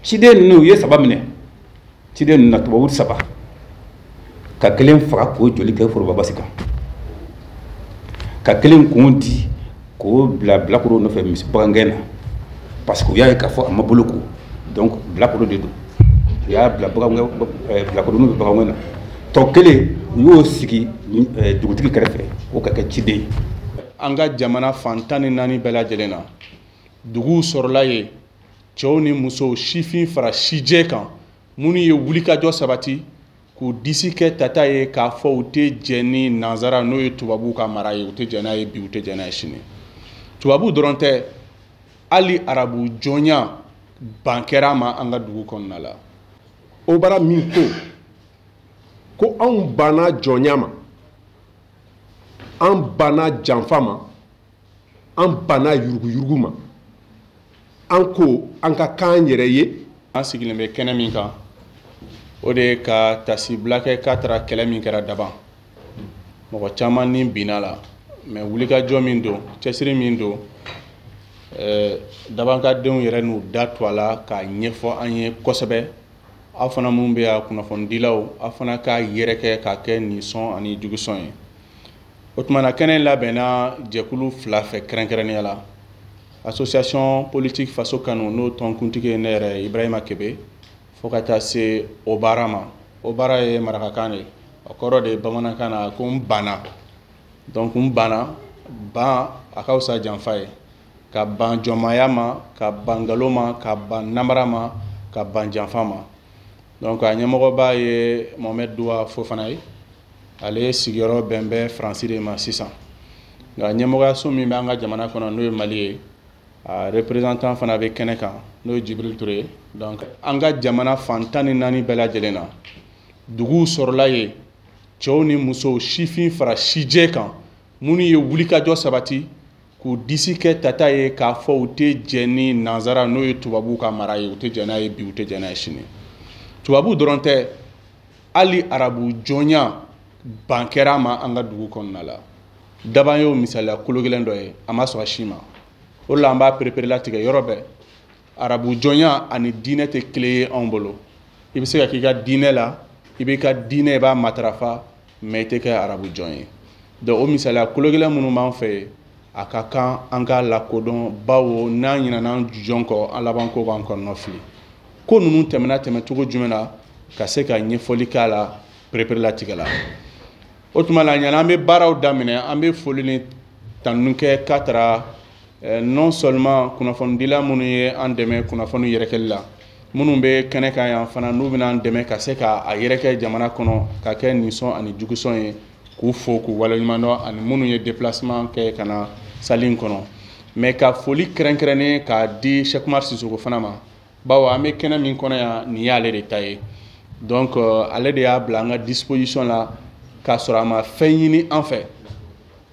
Ciden ninnu, u ye saba minɛ. Ciden ninnu na, tubabu saba, ka kelen faga k'o joli kɛ foroba basi kan, ka kelen kun di k'o bila bilakoro nɔfɛ misi bagangɛn na, parce que u y'a ye k'a fɔ a ma bolo ko, donc bilakoro de don. U y'a bila bilakoro n'u bɛ bagangɛn na. Tɔ kelen, u y'o sigi dugutigi kɛrɛfɛ, o ka kɛ ciden ye. An ka jamana fan 14 bɛɛ lajɛlen na, duguw sɔrɔla yen, cɛw ni musow, sifin fara sijɛ kan, minnu ye wulikajɔ sabati k'u disi kɛ tata ye k'a fɔ u tɛ jɛ ni nanzara, n'o ye tubabuw ka mara ye. U tɛ jɛ n'a ye bi, u tɛ jɛ n'a ye sini. Tubabu dɔrɔn tɛ, hali arabu jɔnya ban kɛra a ma an ka dugu kɔnɔna la. O bara min ko anw banna jɔnya ma, an banna janfa ma, an banna yuruguyurugu ma, an ko an ka k'an yɛrɛ ye. An sigilen bɛ kɛnɛ min kan, o de ye ka tasibila kɛ k'a taara kɛlɛ min kɛra Daban, mɔgɔ caman ni binna la, mais wulikajɔ min don, cɛsiri min don, Dabankadenw yɛrɛ n'u da to a la k'a ɲɛfɔ an ye kosɛbɛ. Aw fana minnu bɛ yan, kunnafonidilaw, aw fana k'a yɛrɛkɛ k'a kɛ nin sɔn ani jugusɔn ye. O tuma na, kɛnɛ in labɛnna jɛkulu fila fɛ, kɛrɛnkɛrɛnnenya la association politique Faso Kanu, n'o tɔnkuntigi ye ne yɛrɛ Ibrahima Kebe, fo ka taa se o baara ma. O baara ye marakakan de ye, o kɔrɔ de ye bamanankan na ko n banna. Donc n banna, ban a ka fisa janfa ye, ka ban jɔnmaya ma, ka ban nkalon ma, ka ban namara ma, ka ban janfa ma. Donc a ɲɛmɔgɔba ye Mohamed Duwa Fofana ye. Ale sigiyɔrɔ bɛn bɛ Faransi de ma sisan, nka ɲɛmɔgɔyaso min bɛ an ka jamana kɔnɔ, n'o ye Mali ye, a représentant fana bɛ kɛnɛ kan, n'o ye Jibril Ture ye. Donc an ka jamana fan 14 bɛɛ lajɛlen na, duguw sɔrɔla yen, cɛw ni musow, sifin fara sijɛ kan, minnu ye wulikajɔ sabati k'u disi kɛ tata ye k'a fɔ u tɛ jɛ ni nanzara, n'o ye tubabuw ka mara ye. U tɛ jɛ n'a ye bi, u tɛ jɛ n'a ye sini. Tubabu dɔrɔn tɛ, hali arabu jɔnya ban kɛra a ma an ka dugu kɔnɔna la. Daban y'o misaliya kolo gɛlɛn dɔ ye, a ma sɔn a si ma. O de la an b'a perepere latigɛ yɔrɔ bɛɛ, arabu jɔnya ani diinɛ tɛ kelen ye anw bolo. I bɛ se ka k'i ka diinɛ la, i b'i ka diinɛ, i b'a matarafa, mais i tɛ kɛ arabu jɔn ye. Donc o misaliya kolo gɛlɛn minnu b'an fɛ yen, a ka kan an k'a lakodɔn, bawo n'an ɲinɛna an jujɔn kɔ, an labanko b'an kɔnɔna fili. Ko ninnu tɛmɛna tɛmɛcogo jumɛn na, ka se ka ɲɛfɔli k'a la perepere latigɛ la. O tuma la, ɲana an bɛ baaraw daminɛ, an bɛ foli ni tanu kɛ k'a taara non seulement kunnafonidila minnu ye an dɛmɛ kunnafoni yɛrɛkɛli la, minnu bɛ kɛnɛ kan yan fana, n'u bɛna an dɛmɛ ka se k'a yɛrɛkɛ jamana kɔnɔ ka kɛ nisɔn ani jugusɔn ye, k'u fo k'u waleɲuman dɔn, ani minnu ye déplacement kɛ ka na salle in kɔnɔ. Mais ka foli kɛrɛnkɛrɛnnen k'a di Cheick Oumar Sissoko fana ma, bawo an bɛ kɛnɛ min kɔnɔ yan, nin y'ale de ta ye. Donc ale de y'a bila an ka disposition la k'a sɔrɔ a ma fɛn ɲini an fɛ,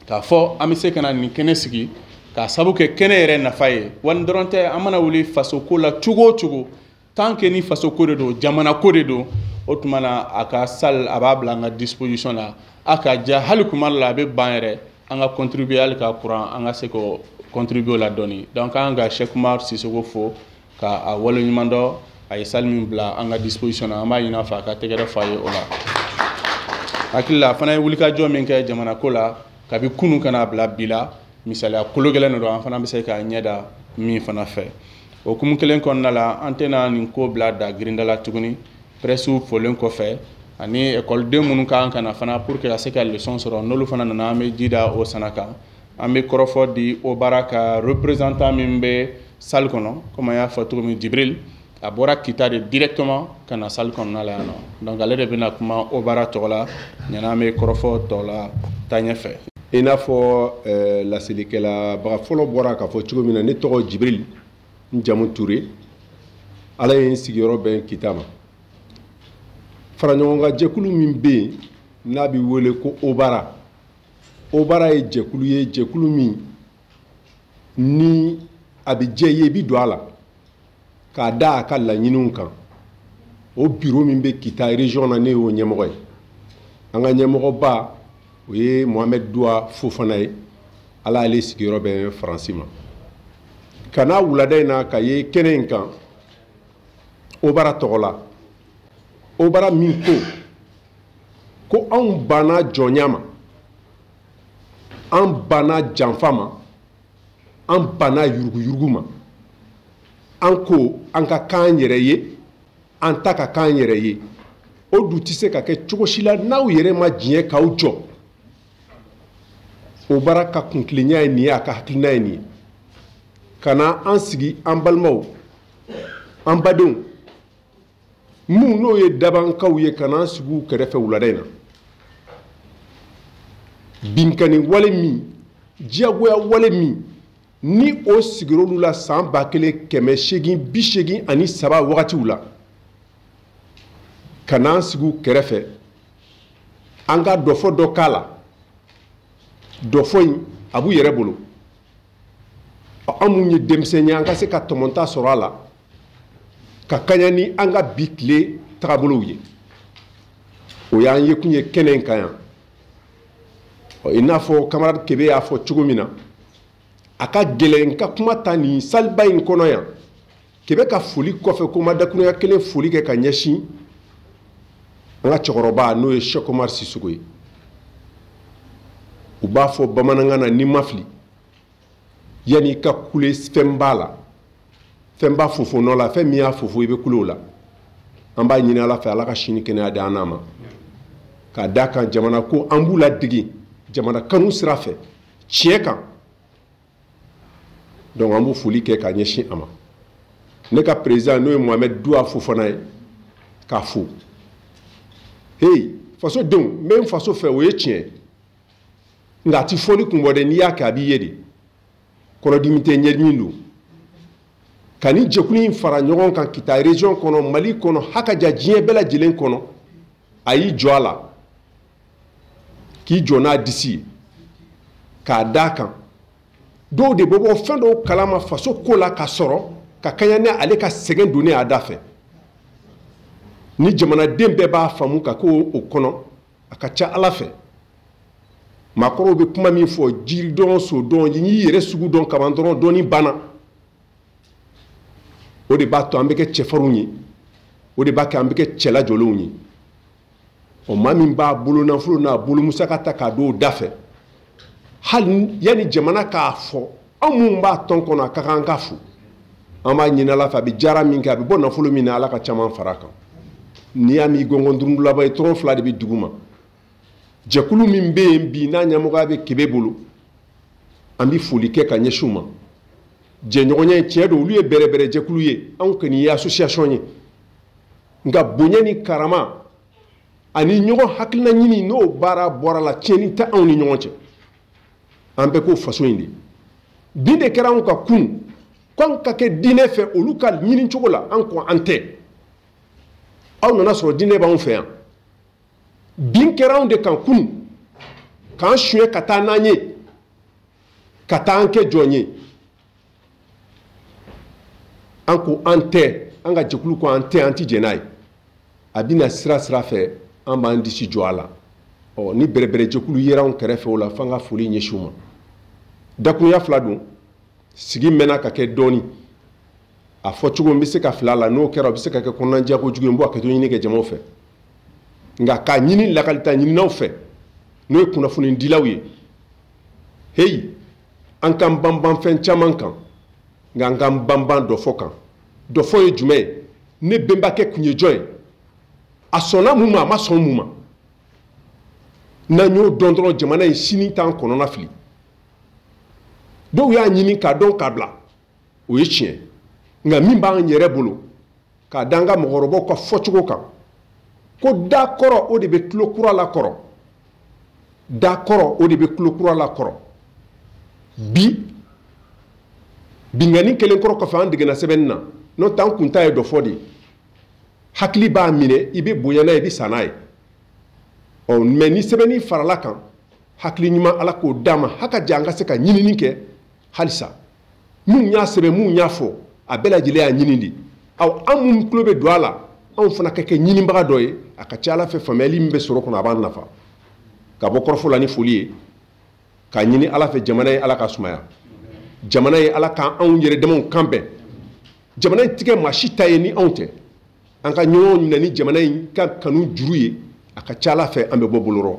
k'a fɔ an bɛ se ka na nin kɛnɛ sigi k'a sabu kɛ kɛnɛ yɛrɛ nafa ye. Wa nin dɔrɔn tɛ, an mana wuli fasoko la cogo o cogo, tant que ni fasoko de don, jamana ko de don, o tuma na a ka salle a b'a bila an ka disposition la. A ka ja hali kuma la, a bɛ ban yɛrɛ an ka contribuer hali ka courant, an ka se k'o contribuer o la dɔɔni. Donc an ka Cheick Oumar Sissoko fo ka a waleɲuman dɔn, a ye salle min bila an ka disposition na. An b'a ɲini a fɛ a ka tɛgɛrɛ f'a ye o la. Hakili la, a fana ye wulikajɔ min kɛ jamana ko la kabi kunun ka n'a bila bi la, misaliya kolo gɛlɛn de don, an fana bɛ se k'a ɲɛ da min fana fɛ. O hukumu kelen kɔnɔna la, an tɛna nin ko bila da girinda la tuguni. Presse folen kɔfɛ ani ekɔliden minnu kan ka na fana pour que ka se ka leçon sɔrɔ, n'olu fana nana, an bɛ ji da o sana kan. An bɛ kɔrɔfɔ di o baara ka représentant min bɛ salle kɔnɔ, komi an y'a fɔ cogo min, Jibril, a bɔra Kita de directement ka na salle kɔnɔna la yan nɔ. Donc ale de bɛna kuma o baara tɔgɔ la ɲana, an bɛ kɔrɔfɔ tɔ la taa ɲɛfɛ. I n'a fɔ laselikɛlabaga fɔlɔ bɔra k'a fɔ cogo min na, ne tɔgɔ Jibril, n jamu Ture. Ala ye n sigiyɔrɔ bɛn Kita ma. Faraɲɔgɔnkan jɛkulu min bɛ yen n'a bɛ wele ko Obara, Obara ye jɛkulu ye, jɛkulu min ni a bɛ jɛ i ye, i bɛ don a la k'a da a ka laɲiniw kan. O bureau min bɛ Kita région na, ne y'o ɲɛmɔgɔ ye. An ka ɲɛmɔgɔba, o ye Mohamed Duwa Fofana ye. Ala y'ale sigiyɔrɔ bɛn Faransi ma. Ka n'a wulada in na ka ye kɛnɛ in kan. Obara tɔgɔ la, Obara min ko ko anw banna jɔnya ma, an banna janfa ma, an banna yuruguyurugu ma, an ko an ka k'an yɛrɛ ye, an ta ka k'an yɛrɛ ye. O dun tɛ se ka kɛ cogo si la n'aw yɛrɛ ma diɲɛ k'aw jɔ. Obara ka kuntilenya ye nin ye, a ka hakilina ye nin ye. Ka na an sigi an balimaw, an badenw minnu n'o ye dabankaw ye, ka n'an sigi u kɛrɛfɛ wulada in na. Binkanni wale min, diyagoya wale min, ni o sigir'olu la san 1883 wagatiw la, ka n'an sigi u kɛrɛfɛ, an ka dɔfɔ dɔ k'a la. Dɔfɔ in a b'u yɛrɛ bolo. An minnu ye denmisɛnnin ye, an ka se ka tɔmɔta sɔrɔ a la, ka kaɲa ni an ka bi tile tagabolow ye. O y'an ye kun ye kɛnɛ in kan yan. I n'a fɔ camarade Kebe y'a fɔ cogo min na, a ka gɛlɛn n ka kuma ta nin saliba in kɔnɔ yan. Kebe ka foli kɔfɛ, ko ma dakurunya kelen foli kɛ ka ɲɛsin an ka cɛkɔrɔba n'o ye Cheikh Omar Sissoko ye. U b'a fɔ bamanankan na, n'i ma fili, yanni i ka kule fɛn b'a la, fɛn b'a fofo nɔ la, fɛn min y'a fofo i bɛ kule o la. An b'a ɲini Ala fɛ, Ala ka sini kɛnɛya di an n'a ma. K'a d'a kan jamana ko an b'u ladege jamana kanu sira fɛ, tiɲɛ kan. Donc an b'o foli kɛ k'a ɲɛsin a ma. Ne ka président n'o ye Mohamed Douwa Fofana ye, k'a fo. Hey, faso denw, n bɛ n faso fɛ, o ye tiɲɛ ye. Nka a ti fɔli kun bɔ dɛ, n'i y'a kɛ a b'i ye de. Kɔnɔdimi tɛ, ɲɛdimi don. Ka ni jɛkulu in fara ɲɔgɔn kan Kita région kɔnɔ, Mali kɔnɔ, hakaja diɲɛ bɛɛ lajɛlen kɔnɔ, a y'i jɔ a la, k'i jɔ n'a disi ye, k'a d'a kan. Dɔw de bɛ bɔ fɛn dɔw kalama faso ko la ka sɔrɔ ka kaɲa ni ale ka sɛgɛn donnen a da fɛ. Ni jamanaden bɛɛ b'a faamu ka k'o kɔnɔ, a ka ca Ala fɛ. Maakɔrɔw bɛ kuma min fɔ, jiri dɔn, so dɔn, n'i y'i yɛrɛ sugu dɔn kaban dɔrɔn, dɔnni banna. O de b'a to an bɛ kɛ cɛfarinw ye, o de b'a kɛ an bɛ kɛ cɛlajɔlenw ye. O maa min b'a bolo nafolo n'a bolo musaka ta k'a don o da fɛ, hali yanni jamana k'a fɔ, anw minnu b'a tɔn kɔnɔ, a ka kan ka fo. An b'a ɲini Ala fɛ, a bɛ jara min kɛ, a bɛ bɔ nafolo min na, Ala ka caman fara a kan. N'i y'a mɛn gɔngɔn durundulaba ye, tɔrɔn fila de bɛ dugu ma. Jɛkulu min bɛ yen bi n'a ɲɛmɔgɔya bɛ Kebe bolo, an bɛ foli kɛ ka ɲɛsin u ma. Jɛɲɔgɔnya in tiɲɛ don, olu ye bɛrɛbɛrɛ jɛkulu ye, anw kɔni ye association ye. Nka bonya ni karama ani ɲɔgɔn hakilina ɲini, n'o baara bɔra la, tiɲɛni tɛ anw ni ɲɔgɔn cɛ. An bɛɛ k'o faso in de. Bin de kɛra anw ka kunun, k'anw ka kɛ diinɛ fɛ olu ka ɲini cogo la, an ko an tɛ. Aw nana sɔrɔ diinɛ b'anw fɛ yan. Bin kɛra anw de kan kunun, k'an suɲɛ ka taa n'an ye, ka taa an kɛ jɔn ye. An ko an tɛ, an ka jɛkulu ko an tɛ, an ti jɛn n'a ye. A bɛna sira sira fɛ, an b'an disi jɔ a la. Ɔ, ni bɛrɛbɛrɛ jɛkulu yera anw kɛrɛfɛ o la, f'an ka foli ɲɛsin u ma. Dakurunya fila don, sigi mɛnna ka kɛ dɔɔni. A fɔ cogo n bɛ se ka fila la, n'o kɛra o bɛ se ka kɛ kɔnɔnajɛya kojugu ye, n b'o hakɛto ɲini kɛ jamaw fɛ. Nka k'a ɲini lakalita ɲininaw fɛ, n'o ye kunnafonidilaw ye, heyi, an k'an banban fɛn caman kan, nka an k'an banban dɔfɔ kan. Dɔfɔ ye jumɛn ye? Ne bɛnbakɛ kun ye jɔn ye? A sɔnna mun ma, a ma sɔn mun ma? N'an y'o dɔn dɔrɔn, jamana in sini t'an kɔnɔna fili. Dɔw y'a ɲini k'a dɔn k'a bila, o ye tiɲɛ. Nka min b'an yɛrɛ bolo, k'a da an ka mɔgɔkɔrɔbaw ka fɔcogo kan, ko da kɔrɔ o de bɛ tulo kura la kɔrɔ. Da kɔrɔ o de bɛ tulo kura la kɔrɔ. Bi binkanni kelen kɔrɔ kɔfɛ, an degena sɛbɛnni na, n'o tɛ an kun ta ye dɔ fɔ de ye. Hakili b'a minɛ, i bɛ bonya n'a ye, i bɛ sa n'a ye. Ɔ, mɛ ni sɛbɛnni farala kan, hakili ɲuman Ala k'o d'a ma, haka jan an ka se ka ɲinini kɛ halisa. Minnu y'a sɛbɛn, minnu y'a fɔ, a bɛɛ lajɛlen y'a ɲini de. Aw, an minnu tulo bɛ don a la, anw fana ka kɛ ɲinibaga dɔ ye, a ka ca Ala fɛ faamuyali min bɛ sɔrɔ kɔnɔ, a b'an nafa. Ka bɔ kɔrɔfɔ la ni foli ye, k'a ɲini Ala fɛ jamana ye Ala ka sumaya. Jamana ye Ala k'an anw yɛrɛ damaw kan bɛn. Jamana in tigɛ maa si ta ye ni anw tɛ. An ka ɲɔgɔn minɛ ni jamana in ka kanu juru ye, a ka ca Ala fɛ an bɛ bɔ bolo rɔ.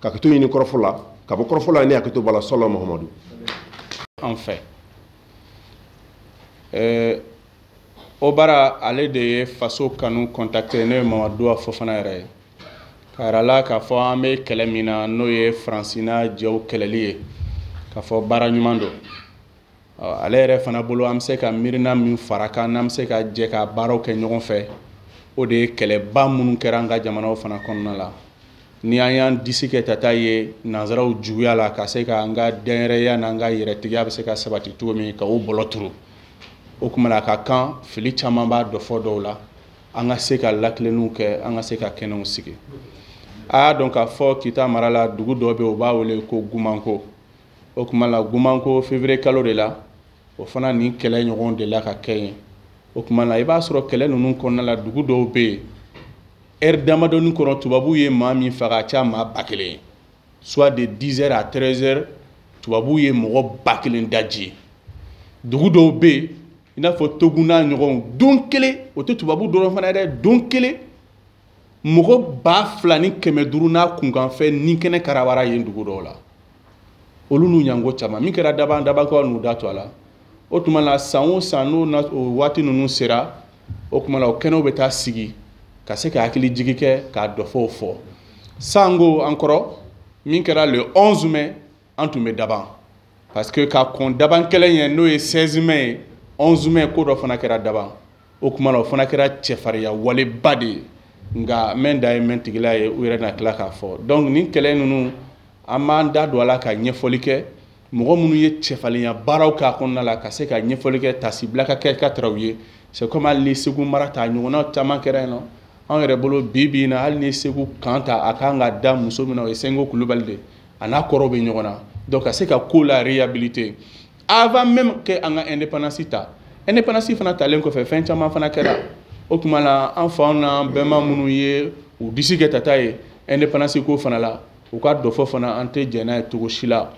Ka hakɛto ɲini kɔrɔfɔ la, ka bɔ kɔrɔfɔ la, ne hakɛto b'a la. Sɔlɔ Mahamadu. An fɛ o baara, ale de ye Faso Kanu contacté. Ne ye Mamadu Fofana yɛrɛ ye k'a yira la k'a fɔ an bɛ kɛlɛ min na, n'o ye Faransi n'a jɛw kɛlɛli ye, k'a fɔ baara ɲuman don. Ale yɛrɛ fana bolo, an bɛ se ka miirina min fara kan, n'an bɛ se ka jɛ ka baaraw kɛ ɲɔgɔn fɛ, o de ye kɛlɛba minnu kɛra an ka jamanaw fana kɔnɔna la, ni an y'an disi kɛ tata ye nanzaraw juguya la, ka se ka an ka dɛnyɛrɛya n'an ka yɛrɛtigiya bɛ se ka sabati cogo min, ka o bɔlɔ turu. O tuma na, a ka kan fili caman b'a dɔ fɔ dɔw la, an ka se ka lakilenniw kɛ, an ka se ka kɛnɛw sigi. A y'a dɔn k'a fɔ Kita mara la, dugu dɔ bɛ yen, u b'a wele ko Gumanko. O tuma la, Gumanko, février kalo de la, o fana nin kɛlɛ ɲɔgɔn de la ka kɛ yen. O tuma na, i b'a sɔrɔ kɛlɛ ninnu kɔnɔna la, dugu dɔw bɛ yen, heure damadɔni kɔnɔ, tubabuw ye maa min faga, a ca maa 1000 ye. Soit de 10 heures à 13 heures, tubabuw ye mɔgɔ 1000 daji. Dugu dɔw bɛ yen, i n'a fɔ Togo n'a ɲɔgɔnw, don kelen, o tɛ tubabu dɔrɔn fana ye dɛ, don kelen mɔgɔ 2500 n'a kunkanfɛn ni kɛnɛ karabara yen dugu dɔw la. Olu n'u ɲango caman min kɛra Daban, Dabakaw n'u da to a la. O tuma na, san o san, n'o na o waati ninnu sera, o tuma na, o kɛnɛw bɛ taa sigi ka se ka hakili jigi kɛ, k'a dɔfɔw fɔ. Sango an kɔrɔ min kɛra le 11 mai, an tun bɛ Daban, parce que ka kɔn Daban kɛlɛ ɲɛ, n'o ye 16 mai ye, 11 mai ko dɔ fana kɛra Daban. O tuma na, o fana kɛra cɛfarinya waleba de ye. Nka mɛn da ye mɛn tigila ye, u yɛrɛ na tila k'a fɔ. Donc nin kɛlɛ ninnu, an b'an da don a la ka ɲɛfɔli kɛ, mɔgɔ minnu ye cɛfarinya baaraw k'a kɔnɔna la, ka se ka ɲɛfɔli kɛ, tasibila ka kɛ ka taraw ye. C'est comme hali ni Segu mara ta ɲɔgɔnna caman kɛra yen nɔ. Anw yɛrɛ bolo bi bi in na, hali ni Segu kan ta, a kan ka da muso min na, o ye Senko Kulubali de, a n'a kɔrɔw bɛ ɲɔgɔn na. Donc ka se ka ko la réhabiliter avant même que an ka indépendance ta. Indépendance fana talen kɔfɛ, fɛn caman fana kɛra. O tuma na, an faw n'an bɛnba minnu ye u disi kɛ tata ye indépendance ko fana la, u ka dɔfɔ fana, an tɛ jɛn n'a ye cogo si la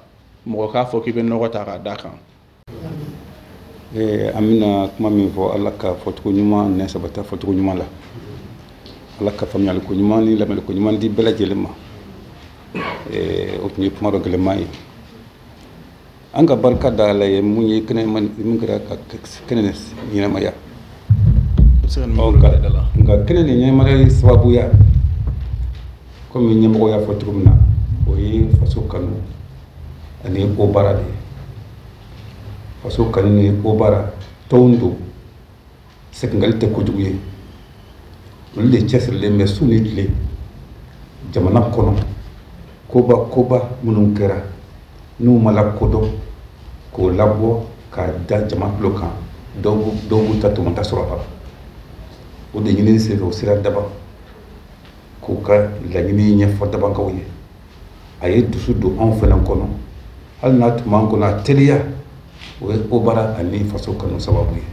mɔgɔ k'a fɔ k'i bɛ nɔgɔ ta k'a d'a kan. An bɛna kuma min fɔ, Ala ka fɔcogo ɲuman ni sabata fɔcogo ɲuman la, Ala ka faamuyaliko ɲuman ni lamɛnliko ɲuman di bɛɛ lajɛlen ma. O tun ye kuma dɔ gɛlɛnman ye. An ka barika da Ala ye mun ye kɛnɛ min kɛra ka kɛnɛ ɲɛnamaya. Nka kɛnɛ nin ɲɛnamaya sababuya, komi ɲɛmɔgɔ y'a fɔ cogo min na, o ye faso kanu ani o baara de ye. Faso kanu ni o baara tɔnw don, segingali tɛ kojugu ye. Olu de cɛsirilen bɛ su ni tile jamana kɔnɔ, koba koba minnu kɛra n'u ma lakodɔn, k'o labɔ k'a da jama tulo kan, dɔw b'u ta tɔmɔta sɔrɔ a la. O de ɲinini senfɛ, o sera Daban k'u ka laɲini ɲɛfɔ Dabankaw ye. A ye dusu don anw fana kɔnɔ, hali n'a tun b'an kɔnɔ, a teliya, o ye o baara ani faso kanu sababu ye.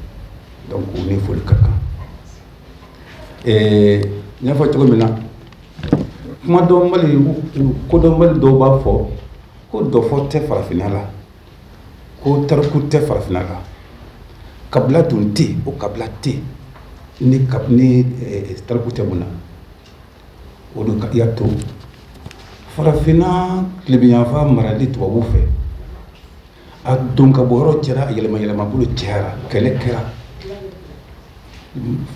Donc u ni foli ka kan. N y'a fɔ cogo min na, kumadɔnbali, kodɔnbali dɔw b'a fɔ ko dɔfɔ tɛ farafinna la, ko tariku tɛ farafinna la, kabila dun tɛ yen, o kabila tɛ yen ni tariku tɛ mun na. O de y'a to farafinna tilebinyanfan marali tubabuw fɛ, a don ka bɔ yɔrɔ cɛra, a yɛlɛma yɛlɛma bolo cayara, kɛlɛ kɛra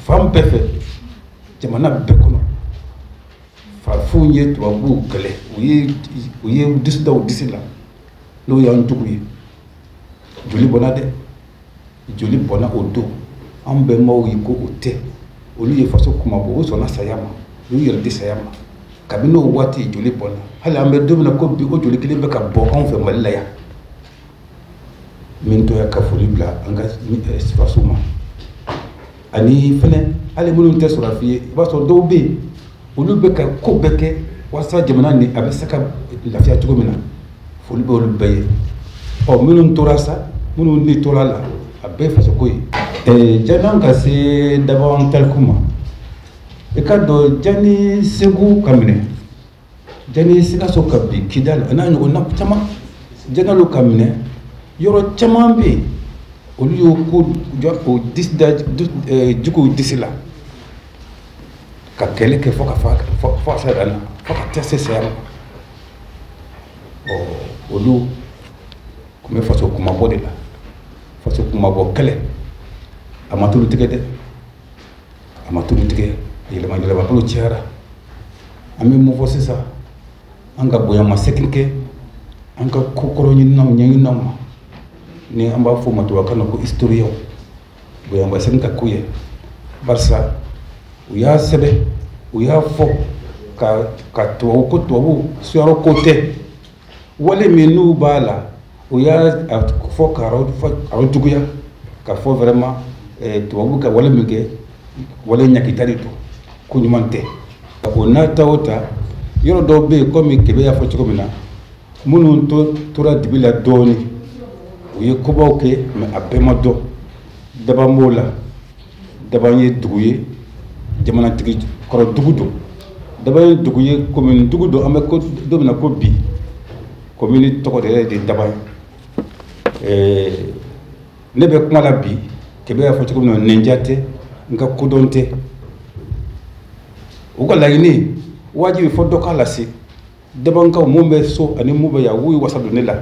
fan bɛɛ fɛ, jamana bɛɛ kɔnɔ. Farafinw ye tubabuw kɛlɛ, u ye disi da u disi la, n'o y'an jugu ye. Joli bɔnna dɛ, joli bɔnna o don. An bɛnbaw ye ko o tɛ, olu ye faso kumabɔ, u sɔnna saya ma, u y'u yɛrɛ di saya ma. Kabini o waati joli bɔnna, hali an bɛ don min na ko bi, o joli kelen bɛ ka bɔ anw fɛ Mali la yan. Min tɔ ya ka foli bila an ka sɔrɔdasiw ma, ani fɛnɛ hali minnu tɛ sɔrɔdasi ye, i b'a sɔrɔ dɔw bɛ yen, olu bɛ ka ko bɛɛ kɛ walasa jamana nin a bɛ se ka lafiya cogo min na. Foli bɛ olu bɛɛ ye. Ɔ minnu tora sa, minnu ni tora la, a bɛɛ ye fasoko ye. Janni an ka se Daban tariku ma, i ka dɔn janni Segu ka minɛ, janni Sikaso ka bin, Kidali a n'a ɲɔgɔnna caman, janni ka minɛ, yɔrɔ caman bɛ yen, olu y'o ko o disi da juguw disi la. Ka kɛlɛ kɛ fo ka fo ka se dan na, fo ka taa se saya ma. Ɔ, olu tun bɛ faso kunmabɔ de la. Faso kunmabɔ kɛlɛ, a ma tulu tigɛ dɛ, a ma tulu tigɛ. A yɛlɛma yɛlɛma bolo cayara. An bɛ mun fɔ sisan? An ka bonyamasegin kɛ an ka kokɔrɔ ɲininaw ɲɛɲininaw ma, ni an b'a fɔ o ma tubabukan na ko historien. Bonyamasegin ka k'u ye, barisa u y'a sɛbɛn, u y'a fɔ ka tubabu ko tubabu suyarɔ ko tɛ wale min n'u b'a la, u y'a fɔ k'a juguya, ka fɔ vraiment tubabu ka wale min kɛ, wale ɲagita de don, ko ɲuman tɛ. O n'a ta o ta, yɔrɔ dɔw bɛ yen, komi Kebe y'a fɔ cogo min na, minnu tora dibi la dɔɔnin, u ye kobaw kɛ, mais a bɛɛ ma dɔn. Daban b'o la. Daban ye dugu ye, jamanatigi kɔrɔ dugu don. Daban ye dugu ye, commune dugu don. An bɛ ko don min na ko bi, commune tɔgɔ de yɛrɛ de ye Daban ye. Ne bɛ kuma la bi, Kebe y'a fɔ cogo min na, nɛnja tɛ, n ka kodɔn tɛ. U ka laɲini wajibi fɔ dɔ k'a lase. Dabankaw mun bɛ so ani mun bɛ yan, u y'u wasa don ne la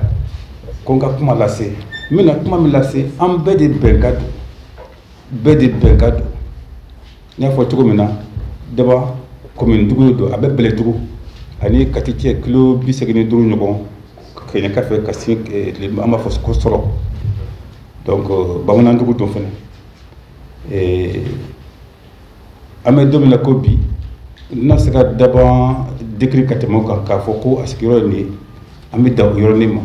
ko n ka kuma lase. N bɛna kuma min lase, an bɛɛ de bɛn ka don, bɛɛ de bɛn ka don. N y'a fɔ cogo min na, Daba commune dugu don, a bɛ Bɛlɛdugu ani Kati cɛ kilo 85 ɲɔgɔn, kɛɲɛka fɛ ka sin, an b'a fɔ ko sɔrɔ. Donc bamanan dugu don fɛnɛ. An bɛ don min na ko bi, n tɛna se ka Daban décrit ka tɛmɛ o kan k'a fɔ ko a sigiyɔrɔ ye nin ye. An bɛ dan o yɔrɔnin ma.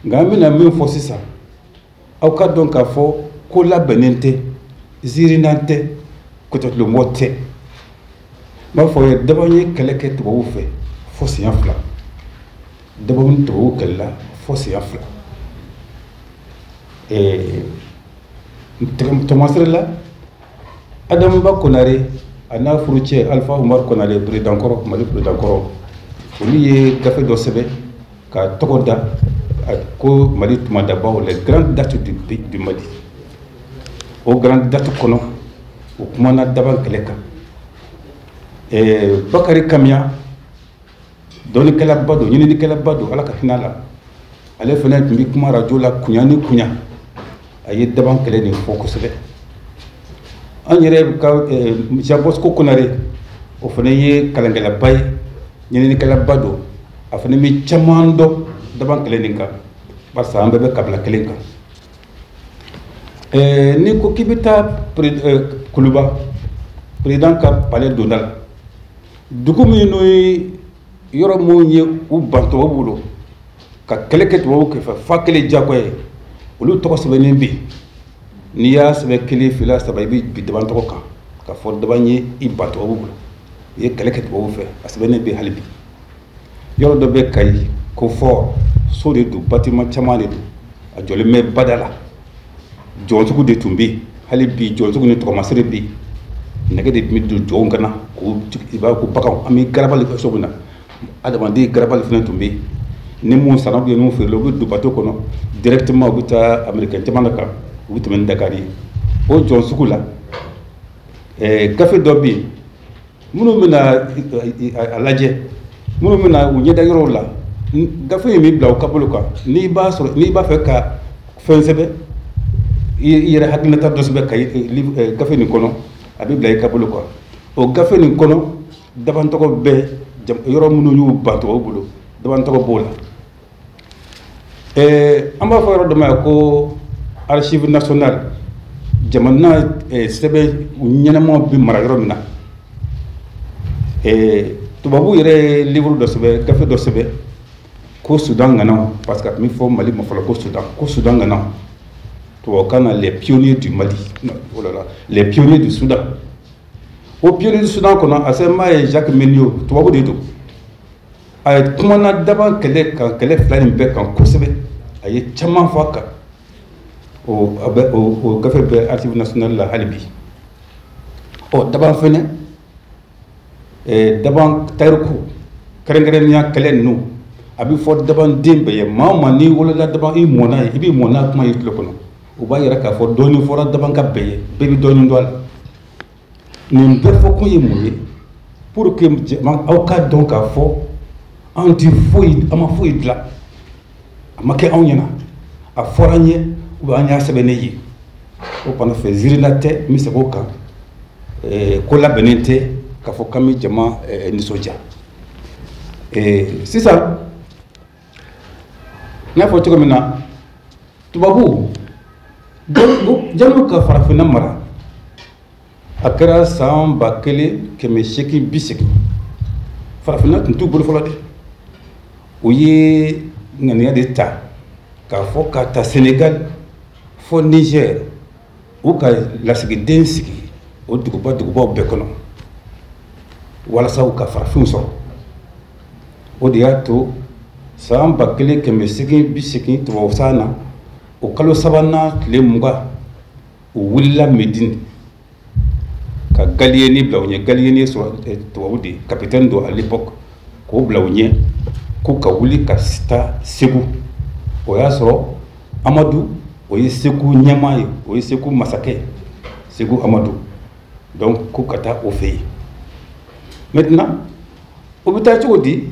Nka an bɛna min fɔ sisan, aw ka dɔn k'a fɔ ko labɛnnen tɛ, ziirinan tɛ, kototulomɔ tɛ. N b'a fɔ ye, Daban ye kɛlɛ kɛ tubabuw fɛ fo siɲɛ 2. Daban ni tubabuw kɛlɛla fo siɲɛ 2. Tɔmasere la, Adama Konare a n'a furucɛ Alpha Umar Konare, président kɔrɔ, Mali président kɔrɔ, olu ye gafe dɔ sɛbɛn ka tɔgɔ da ko Mali tumadabaw, les grandes dates du Mali. O grande date kɔnɔ, o kumana Daban kɛlɛ kan. Bakari Kamiya, dɔnnikɛlaba don, ɲininikɛlaba don, Ala ka hinɛ a la. Ale fana tun bɛ kuma radio la kunya ni kunya. A ye Daban kɛlɛ nin fɔ kosɛbɛ. An yɛrɛ ka Jean Bosco Konare, o fana ye kalankɛlaba ye, ɲininikɛlaba don. A fana bɛ caman dɔn Daban kɛlɛ nin kan, barisa an bɛɛ bɛ kabila kelen kan. N'i ko k'i bɛ taa Kuluba, président ka palais donda la, dugu min n'o ye yɔrɔ mun ye u ban tubabu bolo ka kɛlɛ kɛ tubabu kɛfɛ fa kelen diyagoya ye, olu tɔgɔ sɛbɛnnen bɛ yen. N'i y'a sɛbɛn 1, 2, 3, i bɛ bi Daban tɔgɔ kan k'a fɔ Daban ye i ban tubabu bolo, u ye kɛlɛ kɛ tubabu fɛ. A sɛbɛnnen bɛ hali bi. Yɔrɔ dɔ bɛ Kayi ko fort, so de don, bâtiment caman de don, a jɔlen bɛ bada la. Jɔnsugu de tun bɛ yen, hali bi jɔnsugu ni tɔgɔmasere bɛ yen. Nɛgɛ de tun bɛ don jɔnw kana k'u, i b'a fɔ ko baganw, an bɛ garabali kɛ so min na, adamaden garabali fana tun bɛ yen. Ni mun sanna ou bien n'u feerela, u bɛ don bateau kɔnɔ directement, u bɛ taa américain jamana kan, u bɛ tɛmɛ ni Dakar ye. O jɔn sugu la, gafe dɔ bɛ yen, minnu bɛna a lajɛ, minnu bɛna u ɲɛda yɔrɔw la, gafe in bɛ bila u ka bolo kan. N'i b'a sɔrɔ, n'i b'a fɛ ka fɛn sɛbɛn, i yɛrɛ hakilinata dɔ sɛbɛn ka gafe nin kɔnɔ, a bɛ bila i ka bolo kan. O gafe nin kɔnɔ, Daban tɔgɔ bɛ yɔrɔ minnu y'u ban tubabu bolo, Daban tɔgɔ b'o la. An b'a fɔ yɔrɔ dɔ ma ko archive nationale, jamana sɛbɛn ɲɛnamaw bɛ mara yɔrɔ min na. Tubabu yɛrɛ ye livre dɔ sɛbɛn, gafe dɔ sɛbɛn ko Soudan ŋanaw, parce que a tun bɛ fɔ Mali ma fɔlɔ ko Soudan, ko Soudan ŋanaw, tubabukan na les pionniers du Mali, non, oh là là, les pionniers du Soudan. O pionniers du Soudan kɔnɔ, a sɛbɛnbaa ye Jacques Menio, tubabu de don. A ye kumana Daban kɛlɛ kan, kɛlɛ 2 nin bɛɛ kan kosɛbɛ, a ye caman fɔ a kan. O, a bɛ, o gafe bɛ archive nationale la hali bi. Ɔ, Daban fɛnɛ, Daban tariku kɛrɛnkɛrɛnnenya kɛlɛ ninnu, a bɛ fɔ Daban den bɛɛ ye. Maa o maa n'i wolola Daban, i mɔnna ye, i b'i mɔnna kuma y'i tulo kɔnɔ, o b'a yira k'a fɔ dɔɔnin fɔra Daban ka bɛɛ ye, bɛɛ bɛ dɔɔnin dɔn a la. Nin bɛɛ fɔkun ye mun ye? Pour que aw ka dɔn k'a fɔ an ti foyi, an ma foyi dilan, a ma kɛ anw ɲɛna, a fɔra an ye ou bien an y'a sɛbɛn ne ye. O fana fɛ ziirina tɛ n bɛ segin o kan, ko labɛnnen tɛ k'a fɔ k'an bɛ jama nisɔndiya. Sisan n y'a fɔ cogo min na, tubabu janni ka farafinna mara, a kɛra san 1880, farafinna tun t'u bolo fɔlɔ dɛ. U ye ŋaniya de ta k'a fɔ ka ta Sénégal fɔ Niger, u ka lasigiden sigi o dugubaw bɛɛ kɔnɔ walasa u ka farafinw sɔrɔ. O de y'a to san 1880 tubabu san na, o kalo sabanan tile 20, u wulila Médine ka Gallieni bila u ɲɛ. Gallieni ye tubabu de ye, capitaine don à l'époque, k'o bila u ɲɛ k'u ka wuli ka taa Segu. O y'a sɔrɔ Amadu o ye Segu ɲɛmaa ye, o ye Segu masakɛ, Segu Amadu. Donc k'u ka taa o fɛ yen. Maintenant o bɛ taa cogo di?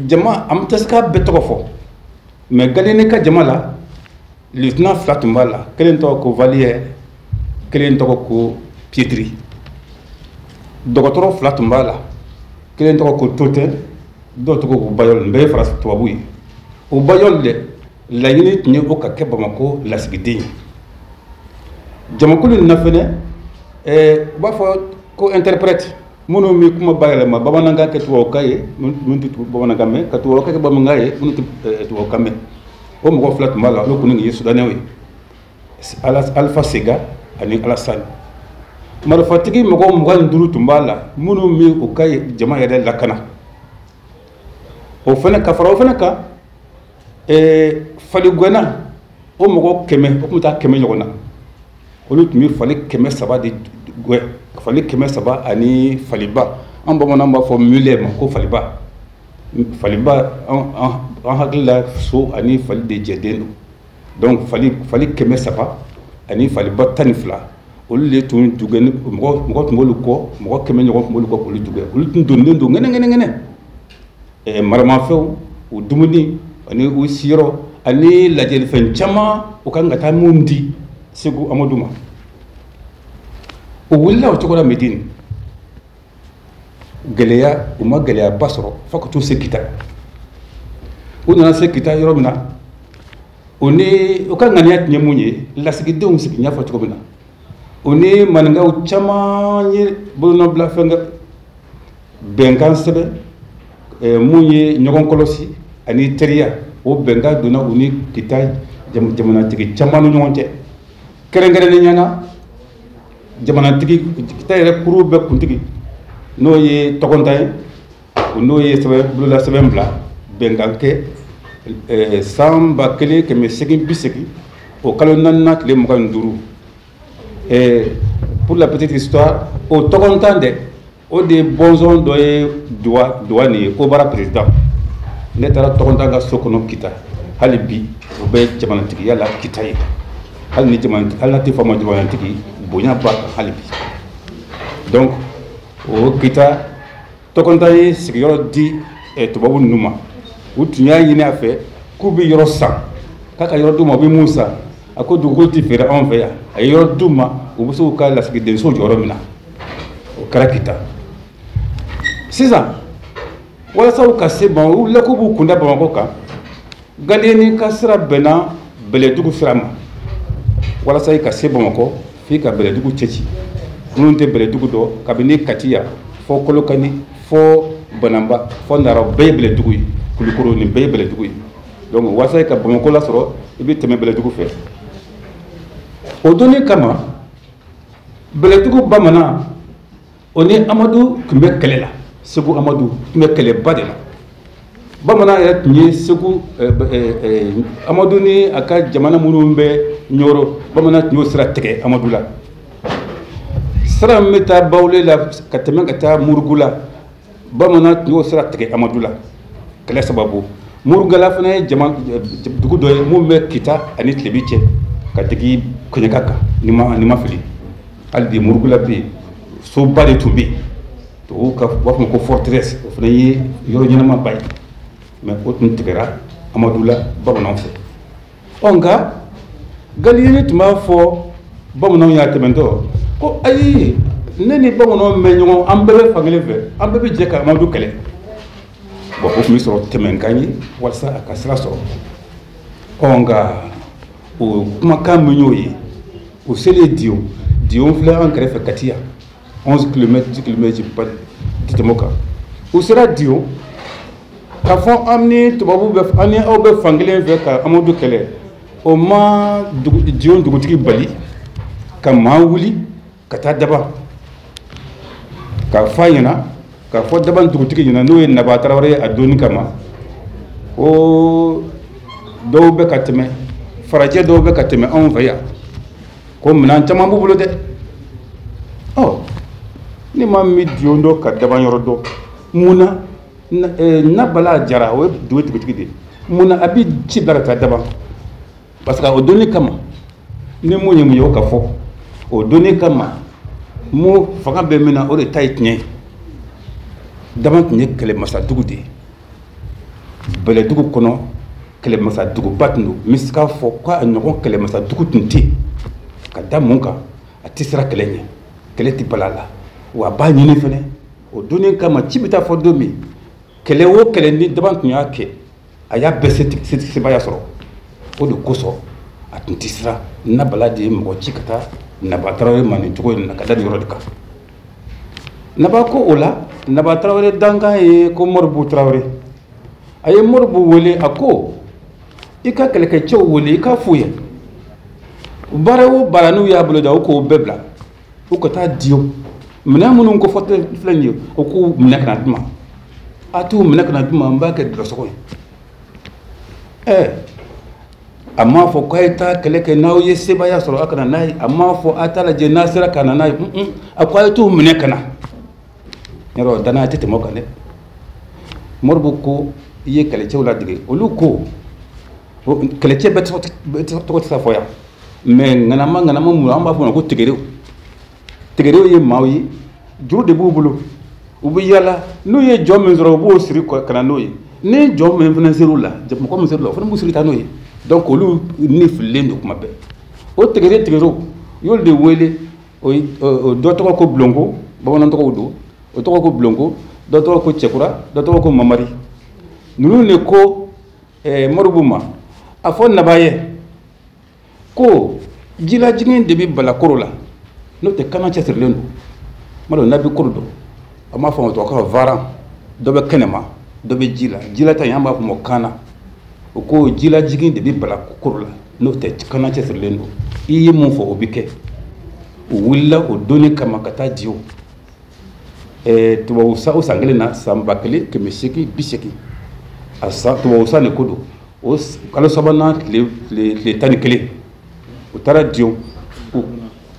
Jama an tɛ se k'a bɛɛ tɔgɔ fɔ, mais Gallieni ka jama la, lieutenant fila tun b'a la, kelen tɔgɔ ko Valier, kelen tɔgɔ ko Pietri. Dɔgɔtɔrɔ fila tun b'a la, kelen tɔgɔ ko Totin, dɔw tɔgɔ ko Bayol. Nin bɛɛ ye faransi tubabu ye. O Bayol dɛ, laɲini tun ye o ka kɛ Bamakɔ lasigiden ye. Jamakulu nin na fɛnɛ, u b'a fɔ ko interprète, minnu bɛ kuma bayɛlɛma bamanankan kɛ tubabukan ye, minnu tɛ bamanankan mɛn, ka tubabukan kɛ bamanankan ye, minnu tɛ tubabukan mɛn, o mɔgɔ fila tun b'a la, olu kɔni ye sudanɛw ye, Alpha Sega ani Alassane. Marifatigi mɔgɔ 25 tun b'a la, minnu bɛ u ka jama yɛrɛ lakana. O fana ka fara o fana kan, faligɛnna o mɔgɔ 100, o tun bɛ taa 100 ɲɔgɔn na, olu tun bɛ fali 300 de gɛn, fali 300 ani faliba. An bamananw b'a fɔ mulet ma ko faliba. Faliba, an hakili la so ani fali de jɛden don. Donc fali 300 ani faliba 12, olu de tun dugɛn, mɔgɔ tun b'olu kɔ, mɔgɔ 100 ɲɔgɔn tun b'olu kɔ k'olu dugɛn. Olu tun donnen don ŋɛnɛ ŋɛnɛ ŋɛnɛ. Maramafɛnw, u dumuni ani u siyɔrɔ ani lajɛlifɛn caman, u kan ka taa mun di Segu Amadu ma. U wulila o cogo la Médine. Gɛlɛya, u ma gɛlɛyaba sɔrɔ fo ka t'u se Kita. U nana se Kita yɔrɔ min na, o ni u ka ŋaniya tun ye mun ye, lasigidenw sigi, n y'a fɔ cogo min na, o ni maninkaw caman ye bolonɔbila fɛn kɛ, bɛnkan sɛbɛn, mun ye ɲɔgɔn kɔlɔsi ani teriya, o bɛnkan donna u ni Kita jamanatigi caman ni ɲɔgɔn cɛ. Kɛrɛnkɛrɛnnenya la, jamanatigi Kita yɛrɛ kuru bɛɛ kuntigi, n'o ye Tɔgɔntan ye, n'o ye sɛbɛn bolola sɛbɛn bila bɛnkan kɛ san 1880, o kalo 4nan tile 25. Pour la petite histoire, o Tɔgɔntan dɛ, o de ye bɔnsɔn dɔ ye Duwa nin ye, Obara président. Ne taara Tɔgɔntan ka so kɔnɔ Kita, hali bi o bɛ jamanatigiya la Kita ye, hali ni jamana, hali n'a tɛ fɔ a ma jamanatigi, bonya b'a kan hali bi. Donc o Kita Tɔgɔntan ye sigiyɔrɔ di tubabu ninnu ma. U tun y'a ɲini a fɛ k'u bɛ yɔrɔ san, k'a ka yɔrɔ d'u ma, u bɛ mun san? A ko dugukolo tɛ feere anw fɛ yan. A ye yɔrɔ d'u ma, u bɛ se k'u ka lasigidenso jɔ yɔrɔ min na. O kɛra Kita. Sisan walasa u ka se Bamakɔ, u wulila k'u b'u kunda Bamakɔ kan. Gallieni ka sira bɛnna Bɛlɛdugu sira ma. Walasa i ka se Bamakɔ, f'i ka Bɛlɛdugu cɛci. Minnu tɛ Bɛlɛdugu dɔn, kabini Kati yan fɔ Kolokani fɔ Bananba fɔ Nara, bɛɛ ye Bɛlɛdugu ye. Kulukoro, nin bɛɛ ye Bɛlɛdugu ye. Donc walasa i ka Bamakɔ lasɔrɔ, i bɛ tɛmɛ Bɛlɛdugu fɛ. O donni kama, Bɛlɛdugu bamanan o ni Amadu tun bɛ kɛlɛ la. Segu Amadu tun bɛ kɛlɛba de la. Bamanan yɛrɛ tun ye Segu Amadu ni a ka jamana minnu bɛ Ɲɔrɔ, bamanan tun y'o sira tigɛ Amadu la. Sira min bɛ taa Bawule la ka tɛmɛ ka taa Murugu la, bamanan tun y'o sira tigɛ Amadu la, kɛlɛ sababu. Murugala fana ye jama dugu dɔ ye mun bɛ Kita ani Tilebi cɛ ka digi Kɛɲɛka kan, ni ma fili. Hali bi Murugula bɛ yen, soba de tun bɛ yen. Tubabuw ka u b'a fɔ ko forteresse, o fana ye yɔrɔ ɲɛnamaba ye, mais o tun tigɛra Amadu la bamananw fɛ. Ɔ nka Gallieni tun b'a fɔ bamananw y'a tɛmɛntɔ ko ayi, ne ni bamananw bɛ ɲɔgɔn, an bɛɛ bɛ fankelen fɛ, an bɛɛ bɛ jɛ ka Amadu kɛlɛ. Bon, o tun bɛ sɔrɔ tɛmɛnkan ye walasa a ka sira sɔrɔ. Ɔ nka o kumakan min y'o ye, o selen Diyo, Diyo filɛ an kɛrɛfɛ Kati yan, 11 km, 10 km ti tɛmɛ o kan. U sera Diyo k'a fɔ an ni tubabu bɛ, an ni aw bɛ fankelen fɛ ka Amadu kɛlɛ, o ma Diyo dugutigi bali ka maa wuli ka taa Daban k'a fɔ a ɲɛna, k'a fɔ Daban dugutigi ɲɛna, n'o ye Naba Tarawele ye a donni kama, ko dɔw bɛ ka tɛmɛ, farajɛ dɔw bɛ ka tɛmɛ anw fɛ yan, ko minɛn caman b'u bolo dɛ. Ɔ ni maa min bɛ Diyo dɔn ka Daban yɔrɔ dɔn, mun na Nabala Jara, o ye dugu dugutigi de ye, mun na a bɛ ci bila ka taa Daban? Parce que o donni kama, ni mun ye mun ye o ka fɔ, o donni kama mun fanga bɛ min na, o de ta ye tiɲɛ ye. Daban tun ye kɛlɛmasadugu de ye, bɛlɛdugu kɔnɔ kɛlɛmasaduguba tun don. N bɛ se k'a fɔ k'a ɲɔgɔn kɛlɛmasadugu tun tɛ yen. Ka da mun kan? A tɛ siran kɛlɛ ɲɛ, kɛlɛ tɛ bala a la, wa a b'a ɲini fɛnɛ. O donni kama ci bɛ taa fɔ don min, kɛlɛ o kɛlɛ ni Daban tun y'a kɛ, a y'a bɛɛ sebaaya sɔrɔ. O de kosɔn a tun tɛ siran. Nabala de ye mɔgɔ ci ka taa Naba Tarawele ma nin cogo in na, ka da nin yɔrɔ de kan. Naba ko o la, Naba Tarawele dankan ye ko Moribu Tarawele. A ye Moribu wele, a ko i ka kɛlɛkɛcɛw wele, i k'a f'u ye baara o baara n'u y'a bolo da, u k'o bɛɛ bila, u ka taa Diyo. Minɛn minnu ko fɔ filɛ nin ye, o k'u minɛ ka na d'u ma. A t'u minɛ ka na d'u ma, n b'a kɛ dɔlɔsɔgɔ ye. Ɛ a m'a fɔ k'a ye taa kɛlɛ kɛ, n'aw ye sebaaya sɔrɔ a ka na n'a ye. A m'a fɔ a t'a lajɛ n'a sera ka na n'a ye. A ko a ye t'u minɛ ka na. Yɔrɔ danaya tɛ tɛmɛ o kan dɛ. Moribu ko i ye kɛlɛcɛw ladege, olu ko kɛlɛcɛ bɛɛ tɔgɔ tɛ se ka fɔ yan, mais ŋanama ŋanama mun an b'a fɔ o ma ko tegerew. Tegerew ye maaw ye, juru de b'u bolo, u bɛ yala, n'u ye jɔn min sɔrɔ u b'o siri ka na n'o ye, ni jɔn min fana ser'u la, mɔgɔ min ser'u la, o fana b'u siri taa n'o ye. Donc olu ni fililen don kuma bɛɛ. O tegere tegerew u y'olu de wele, o dɔ tɔgɔ ko Bulonko, bamanan tɔgɔw don, o tɔgɔ ko Bulonko, dɔ tɔgɔ ko Cɛkura, dɔ tɔgɔ ko Mamari. Ninnu de ko Moribu ma, a fɔ Naba ye ko jilajigin de bɛ Balakoro la, n'o tɛ kana cɛsirilen don. M'a dɔn n'a bɛ koro dɔn, an b'a fɔ o ma tubabukan varan, dɔ bɛ kɛnɛma, dɔ bɛ ji la, ji la ta in an b'a fɔ o ma kana. O ko jilajigin de bɛ Balakoro la, n'o tɛ kana cɛsirilen don, i ye mun fɔ o bɛ kɛ. U wulila o donni kama ka taa Diyo. Tubabu san o san kelen na, san 1880, a san tubabu san de ko don, o kalo sabanan tile 11, u taara Diyo.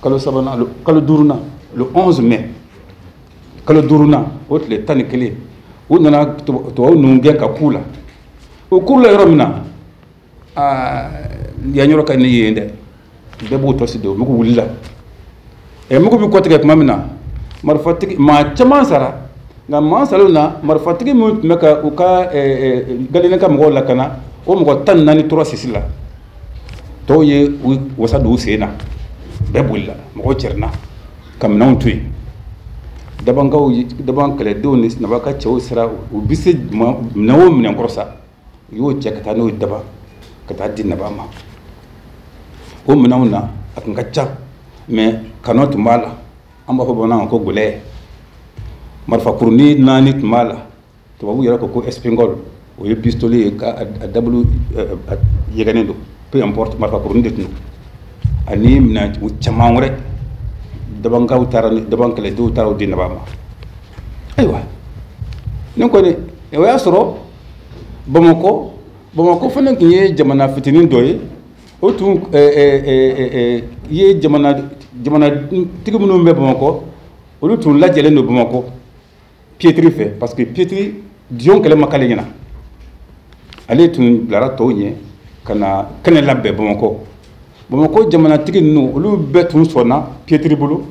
Kalo sabanan, kalo duurunan, le 11 mai, kalo duurunan o tile 11, u nana tubabu ninnu gɛn ka k'u la. U k'u la yɔrɔ min na, aa yan yɔrɔ ka di ne ye yen dɛ, bɛɛ b'o tɔsi de, mugu wulila. Mugu bɛ kɔtigɛ tuma min na, marifatigi maa caman sara, nka maa salenw na, marifatigi minnu tun bɛ ka u ka Gallieni ka mɔgɔw lakana, o mɔgɔ 14 tora sisi la, tɔw ye u wasa don u sen na, bɛɛ bolila, mɔgɔw cɛrinna ka minɛnw to yen. Dabankaw, daban kɛlɛdenw ni Naba ka cɛw sera, u bɛ se minɛn o minɛn kɔrɔ sa, u y'o cɛ ka taa n'o ye Daban, ka taa di Naba ma. O minɛnw na a tun ka ca, mais kanɔ tun b'a la, an b'a fɔ bamanankan ko gɛlɛ, marifakurunin 4 tun b'a la, tubabu yɛrɛ ko ko espingol, o ye pistolet ye ka a dabulu yɛgɛnnen don, peu importe, marifakurunin de tun don, ani minɛn caman wɛrɛ. Dabankaw taara, daban kɛlɛdenw taara o di Naba ma. Ayiwa, ne kɔni o y'a sɔrɔ Bamakɔ, Bamakɔ fana tun ye jamana fitinin dɔ ye, o tun ye jamanatigi minnu bɛ Bamakɔ, olu tun lajɛlen don Bamakɔ Pietri fɛ, parce que Pietri Dion kɛlɛ ma k'ale ɲɛna, ale tun bilara tɔw ɲɛ ka na kɛnɛ labɛn Bamakɔ. Bamakɔ jamanatigi ninnu, olu bɛɛ tun sɔnna Pietri bolo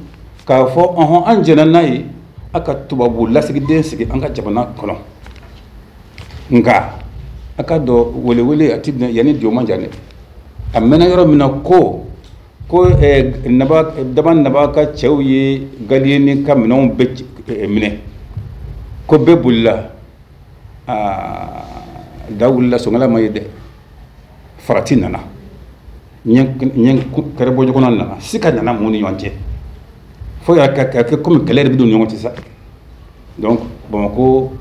k'a fɔ ɔhɔn, an jɛnna n'a ye, A ka tubabu lasigiden sigi an ka jamana kɔnɔ, nka a ka dɔn welewele a ti yanni jɔ man jan dɛ. A mɛnna yɔrɔ min na ko naba daba naba ka cɛw ye Gallieni ka minɛnw bɛɛ minɛ, ko bɛɛ bolila. Aa, da wulila, sɔngala ma ye dɛ. Farati nana, ɲɛ kɛrɛ bɔ ɲɔgɔn na, nana sika nana mun ni ɲɔgɔn cɛ, fo y'a ka kɛ komi kɛlɛ de bɛ don ɲɔgɔn cɛ sa. Donc Bamakɔ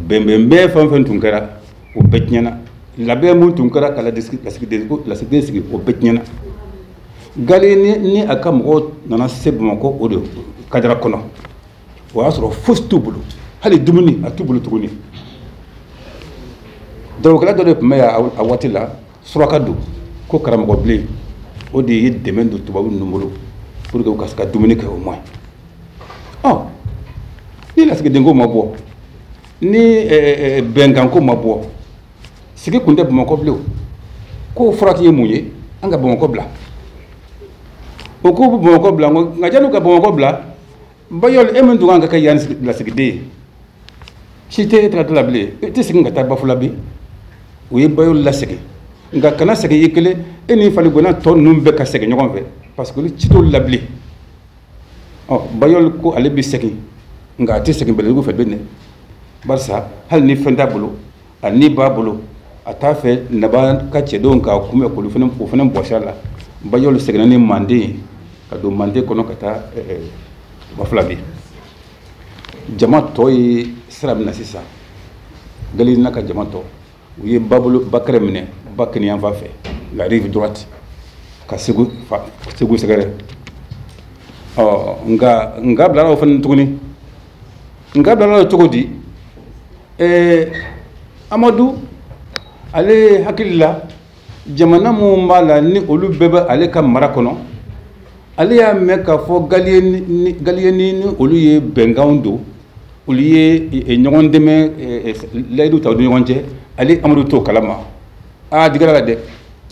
bɛnbɛn bɛɛ, fɛn fɛn tun kɛra, o bɛɛ tiɲɛna. Labɛn mun tun kɛra ka lasigiden sigi, o bɛɛ tiɲɛna. Gallieni ni a ka mɔgɔw nana se Bamakɔ, o de kadara kɔnɔ, o y'a sɔrɔ fosi t'u bolo, hali dumuni a t'u bolo tuguni. Jagokɛla dɔ de tun bɛ yan a waati la, suraka don, ko karamɔgɔ bilen, o de ye dɛmɛ don tubabu ninnu bolo pour que u ka se ka dumuni kɛ au moins. Ɔ, ni lasigidenko ma bɔ, ni bɛnkanko ma bɔ, sigi kun tɛ Bamakɔ bilen. Ko furaki ye mun ye? An ka Bamakɔ bila. O ko bɛ Bamakɔ bila, nka janni ka Bamakɔ bila, Bayɔl, e min tun kan ka kɛ yan lasigiden ye, si tɛ e tagatɔ la bilen, e tɛ segin ka taa Bafulabi. U ye Bayɔl lasegin, nka kana segin i kelen, e ni faligɔnna tɔ ninnu bɛɛ ka segin ɲɔgɔn fɛ, parce que olu ci t'olu la bilen. Ɔ, Bayɔl ko ale bɛ segin, nka a tɛ segin Bɛlɛdugu fɛ bilen dɛ, barisa hali ni fɛn t'a bolo, a ni b'a bolo, a t'a fɛ naba ka cɛdenw k'a kunbɛn k'olu fana k'o fana bɔsi a la. Bayɔl seginna ni Manden ye ka don Manden kɔnɔ ka taa Bafulabi. Jama tɔ ye sira min na sisan, Gallieni n'a ka jama tɔ, u ye babolo bakɛrɛ minɛ ba kiniyanfan fɛ, la rive droite, ka Segu fa Segu sɛgɛrɛ. Ɔ, nka bilara o fana tuguni. Nka bilara o cogo di? Amadu ale hakili la, jamana mun b'a la ni olu bɛɛ bɛ ale ka mara kɔnɔ, ale y'a mɛn k'a fɔ Gallieni ni olu ye bɛnkanw don, olu ye ɲɔgɔn dɛmɛ layidu ta u ni ɲɔgɔn cɛ. Ale Amadu t'o kalama. Aa, digira la dɛ,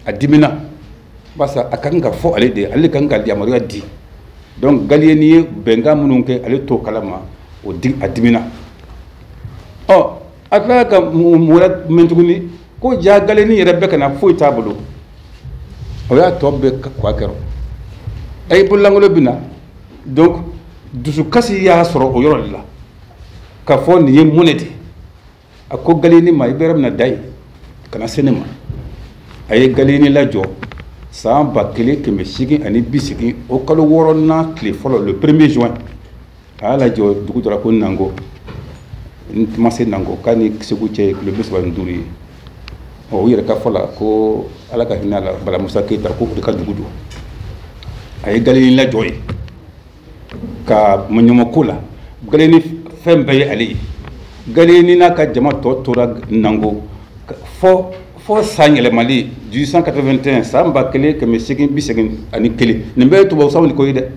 a dimina, barisa a ka kan ka fɔ ale de, ale ka kan ka yamaruya di. Donc Gallieni ye bɛnkan minnu kɛ, ale t'o kalama, o di a dimina. Ɔ, a tilala ka mun wɛrɛ mɛn tuguni? Ko ja Gallieni yɛrɛ bɛɛ ka na, foyi t'a bolo. O y'a tɔ bɛɛ kuwa kɛrɔ, a ye bololankolon bɛ na. Donc dusukasi y'a sɔrɔ o yɔrɔ de la k'a fɔ nin ye mun de ye. A ko Gallieni ma: i bɛ yɔrɔ min na, da yen, kana se ne ma. A ye Gallieni lajɔ san 1880, o kalo wɔɔrɔnan tile fɔlɔ, le 1er juin. A y'a lajɔ dugu dɔ la ko Nango, n ma se Nango k'a ni Segu cɛ ye kilo 35 ye. Ɔ, u yɛrɛ ka fɔ la ko Ala ka hinɛ a la, Bala Musa Keyita, ko o de ka dugu don. A ye Gallieni lajɔ yen ka maɲɔmɔko la. Gallieni fɛn bɛɛ ye ale ye. Gallieni n'a ka jama tɔ tora Nango fɔ san yɛlɛmali 1881, san 1881. Nin bɛɛ ye tubabu sanw de ko ye dɛ.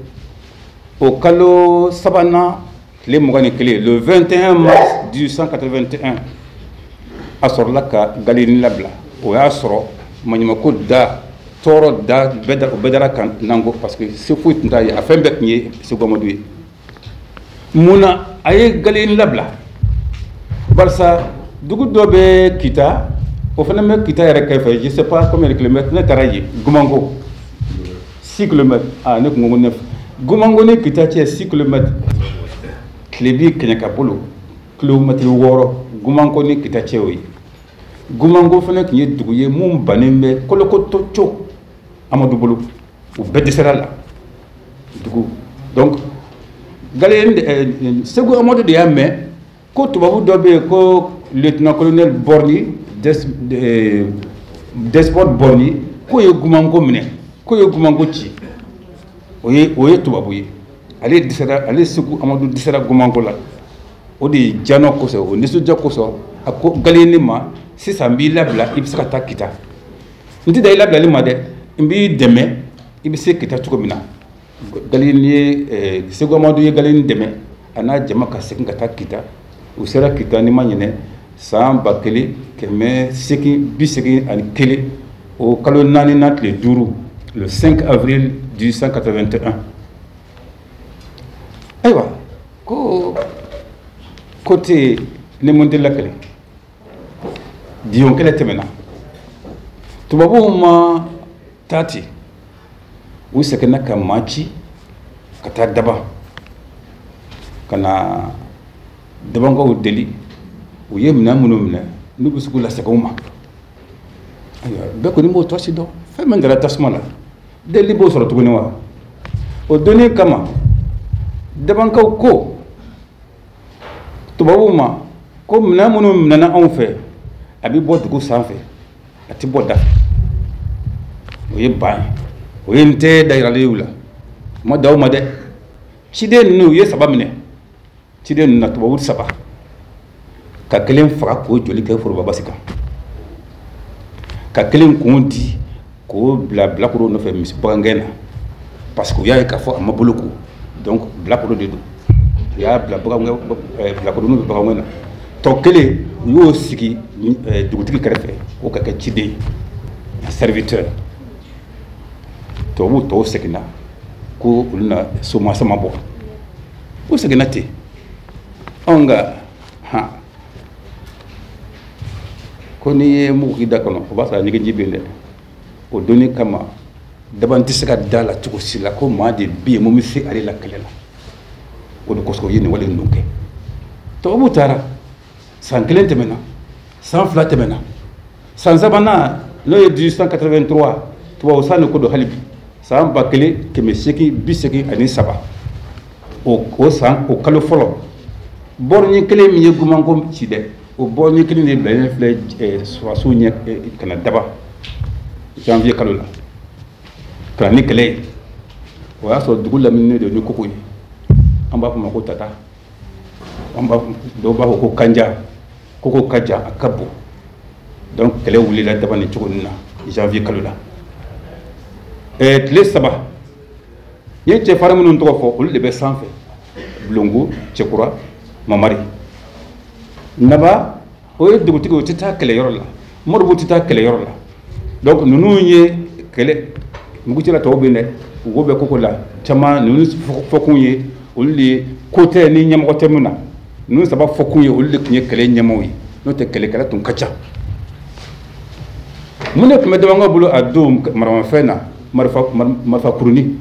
O kalo sabanan tile 21, le 21 mars 1881, a sɔrɔla ka Gallieni labila. O y'a sɔrɔ maɲumako da tɔɔrɔ da bɛɛ da, o bɛɛ dara kan Nango, parce que se foyi tun t'a ye, a fɛn bɛɛ tun ye Segu Amadu ye. Mun na a ye Gallieni labila? Barisa dugu dɔ bɛ Kita, o fana bɛ Kita yɛrɛ kɛrɛfɛ, je sais pas combien de kilomètres. Ne taara yen, Gumango, 6 kilomètres. Ah, ne kun ko 9. Gumango ni Kita cɛ 6 kilomètres, tilebi kɛɲɛka bolo kilomètre 6, Gumango ni Kita cɛ o ye. Gumango fana tun ye dugu ye mun bannen bɛ kolokoto co Amadu bolo, u bɛɛ dɛsɛra la dugu. Donc Gallieni, Segu Amadu de y'a mɛn ko tubabu dɔ bɛ yen ko lieutenant colonel Borny, Despot Borny, k'o ye Gumango minɛ, k'o ye Gumango ci. O ye tubabu ye. Ale dɛsɛra, ale Segu Amadu dɛsɛra Gumango la. O de ye janɔ kosɔn, o nisɔndiya kosɔn, a ko Gallieni ma: sisan n b'i labila, i bɛ se ka taa Kita. N tɛ da i labilali ma dɛ, n b'i dɛmɛ i bɛ se Kita cogo min na. Gallieni ye, Segu Amadu ye Gallieni dɛmɛ, a n'a jama ka segin ka taa Kita. U sera Kita, ni ma ɲinɛ, san 1881, o kalo naani na tile 5, le 5 avril 1881. Ayiwa, Ko côté ne mun tɛ lakale Dion kɛlɛ tɛmɛna, tubabuw ma taa ten, u seginna ka maa ci ka taa Daba ka na Dabankaw deli. U ye minɛn minnu minɛ, n'u bɛ se k'u lasegin u ma. Ayiwa, bɛɛ kɔni b'o tɔsi dɔn, fɛn min kɛra tasuma la, deli b'o sɔrɔ tuguni wa? O donni kama, Dabankaw ko tubabuw ma ko minɛn minnu minɛna anw fɛ, a bɛ bɔ dugu sanfɛ, a tɛ bɔ da fɛ. O ye ban ye, o ye n tɛ dayirali y'u la, u ma da o ma dɛ. Ciden ninnu, u ye saba minɛ, ciden ninnu na tubabu saba, ka kelen faga k'o joli kɛ foroba basi kan, ka kelen kun di k'o bila bilakoro nɔfɛ misi bagangɛn na, parce que u y'a ye k'a fɔ a ma boloko, donc bilakoro de don. U y'a bila bilakoro n'u bɛ bagangɛn na. Tɔ kelen, u y'o sigi dugutigi kɛrɛfɛ k'o ka kɛ ciden ye, serviteur. Tubabuw tɔw seginna ko olu na soma sama bɔ, u seginna ten. Ɔ nka han, ko n'i ye mugu k'i da kɔnɔ, o b'a sɔrɔ a ɲɛgɛnji bɛ yen dɛ. O donni kama, Daban tɛ se ka da la cogo si la ko maa de bɛ yen mun bɛ se ale la kɛlɛ la. O de kosɔn u ye nin wale ninnu kɛ. Tubabuw taara, san kelen tɛmɛna, san fila tɛmɛna, san sabanan, n'o ye 1883, tubabu san de ko don hali bi, san 1883, o san, o kalo fɔlɔ, bɔrɔnin kelen min ye Gumanko ci dɛ, o bɔrɔnin kelen de bilalen filɛ sɔrɔdasiw ɲɛ ka na Daba janvier kalo la ka na ni kɛlɛ ye. O y'a sɔrɔ dugu lamininen don ni koko ye, an b'a fɔ o ma ko tata, an b'a dɔw b'a fɔ ko kanja, koko ka jan, a ka bon. Donc kɛlɛ wulila Daba ni cogo nin na janvier kalo la. Tile saba, n ye cɛfarin minnu tɔgɔ fɔ, olu de bɛ sanfɛ: Bulongo, Cɛkura, Mamari. Naba, o ye dugutigi, o tɛ taa kɛlɛyɔrɔ la. Moribo tɛ taa kɛlɛyɔrɔ la. Donc ninnu ye kɛlɛ mugutila tɔw bɛ yen dɛ, u bɛ koko la caman. Ninnu fɔkun ye olu de ye, ko tɛ ni ɲɛmɔgɔ tɛ min na, ninnu saba fɔkun ye, olu de tun ye kɛlɛ ɲɛmɔgɔw ye, n'o tɛ kɛlɛkɛla tun ka ca. Mun de tun bɛ Dabankaw bolo a don maramafɛn na? Marifa, marifa kurunin.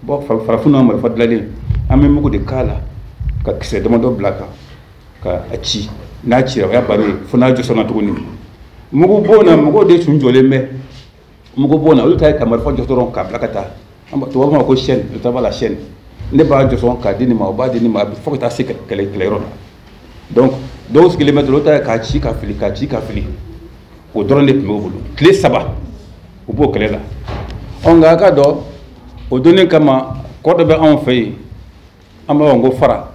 Bɔn, farafin na marifa dilanlen, an bɛ mugu de k'a la ka kisɛ damadɔ bila kan ka a ci. N'a cira, o y'a bannen ye, fo n'a jɔsɔnna tuguni. Mugu bon na, mɔgɔw de tun jɔlen bɛ mugu bon na, olu ta ye ka marifa jɔ dɔrɔn k'a bila ka taa. Tubabu b'a fɔ ko chaîne, le travail la chaîne. Ne b'a jɔsɔn k'a di nin ma, o b'a di nin ma, fo ka taa se kɛlɛyɔrɔ la. Donc dɔw sigilen bɛ dɔrɔn, olu ta ye k'a ci ka fili, k'a ci ka fili. O dɔrɔn de tun b'u bolo. Tile saba, u b'o kɛlɛ la. Ɔ nka a ka dɔn, o donni kama, kɔ dɔ bɛ anw fɛ yen, an b'a fɔ ko fara,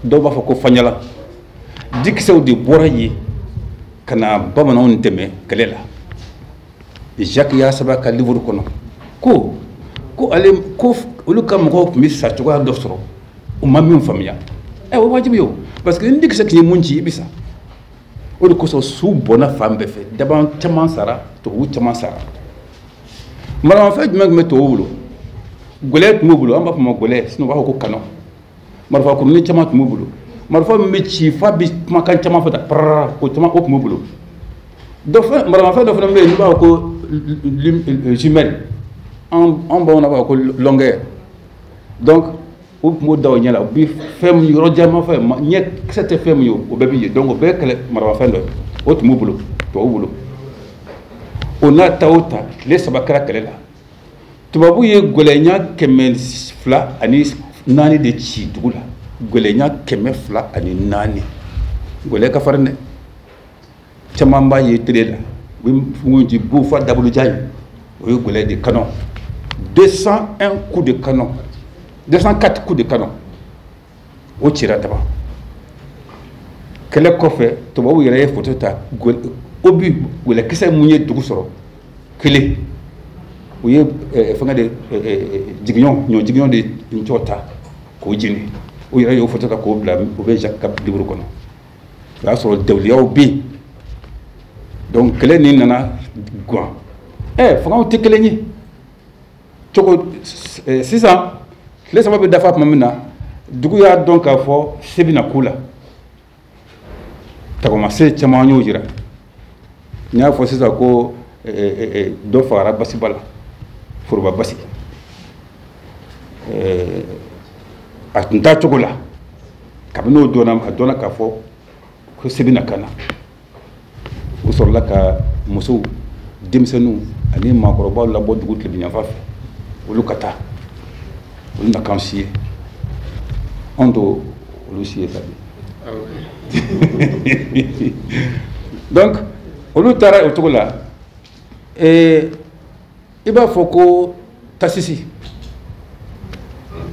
dɔw b'a fɔ ko faɲala. Dikisɛw de bɔra yen ka na bamananw dɛmɛ kɛlɛ la. Jacques y'a sɛbɛn a ka livre kɔnɔ ko ale ko olu ka mɔgɔw tun bɛ sa cogoya dɔ sɔrɔ, u ma min faamuya. Ɛ, o wajibi ye o, parce que ni dikisɛ tun ye mun ci, i bɛ sa. O de kosɔn su bɔnna fan bɛɛ fɛ, daban caman sara, tubabu caman sara. Maramafɛn jumɛn tun bɛ tubabu bolo? Gɛlɛ tun b'u bolo, an b'a fɔ o ma gɛlɛ, sinon u b'a fɔ ko canon. Marifa kurunin caman tun b'u bolo, marifa min bɛ ci f'a bɛ kumakan caman fɔ tan parara, o caman o tun b'u bolo. Dɔ fɛn, maramafɛn dɔ fana bɛ yen n'u b'a fɔ ko jumelle, an bamananw b'a fɔ ko longueur. Donc u tun b'o da o ɲɛ la, u bɛ fɛn min yɔrɔ jan ma fɛn ɲɛ kisɛ tɛ fɛn min ye, o bɛɛ bɛ yen. Donc o bɛɛ ye kɛlɛ maramafɛn dɔ ye, o tun b'u bolo, tubabu bolo. O n'a ta o ta, tile saba kɛra kɛlɛ la. Tubabu ye gɛlɛnya 204 de ci dugu la, gɛlɛnya 204. Gɛlɛya ka farin dɛ, caman b'a ye télé la, u bɛ fungun ci bu f'a dabolojan ye, o ye gɛlɛya de canon. 201 coups de canon, 204 coups de canon, o cira Daba. Kɛlɛ kɔfɛ, tubabu yɛrɛ ye photo ta, obus gɛlɛkisɛ mun ye dugu sɔrɔ kelen, u ye fɛngɛ de jigiɲɔ, ɲɔ jigiɲɔ de ncɔ ta k'o jeni. U yɛrɛ y'o photo ta k'o bila, o bɛ Jacques ka livre kɔnɔ. O y'a sɔrɔ dawuliyaw bɛ yen. Donc kɛlɛ nin nana gan. Fangaw tɛ kelen ye cogo. Sisan tile saba bɛ dafa tuma min na, Dugu y'a dɔn k'a fɔ se bɛna k'u la. Tagamasɛ caman y'o jira. N y'a fɔ sisan ko dɔ fagara basiba la, foroba basi. A tun t'a cogo la. Kabini o dɔnna, a dɔnna k'a fɔ ko se bɛna ka na. U sɔrɔla ka musow, denmisɛnninw ani maakɔrɔbaw labɔ dugu tilebinyanfan fɛ, olu ka taa, olu na k'an si ye. Anw t'o olu si ye sa bi. Donc olu taara o cogo la. I b'a fɔ ko tasisi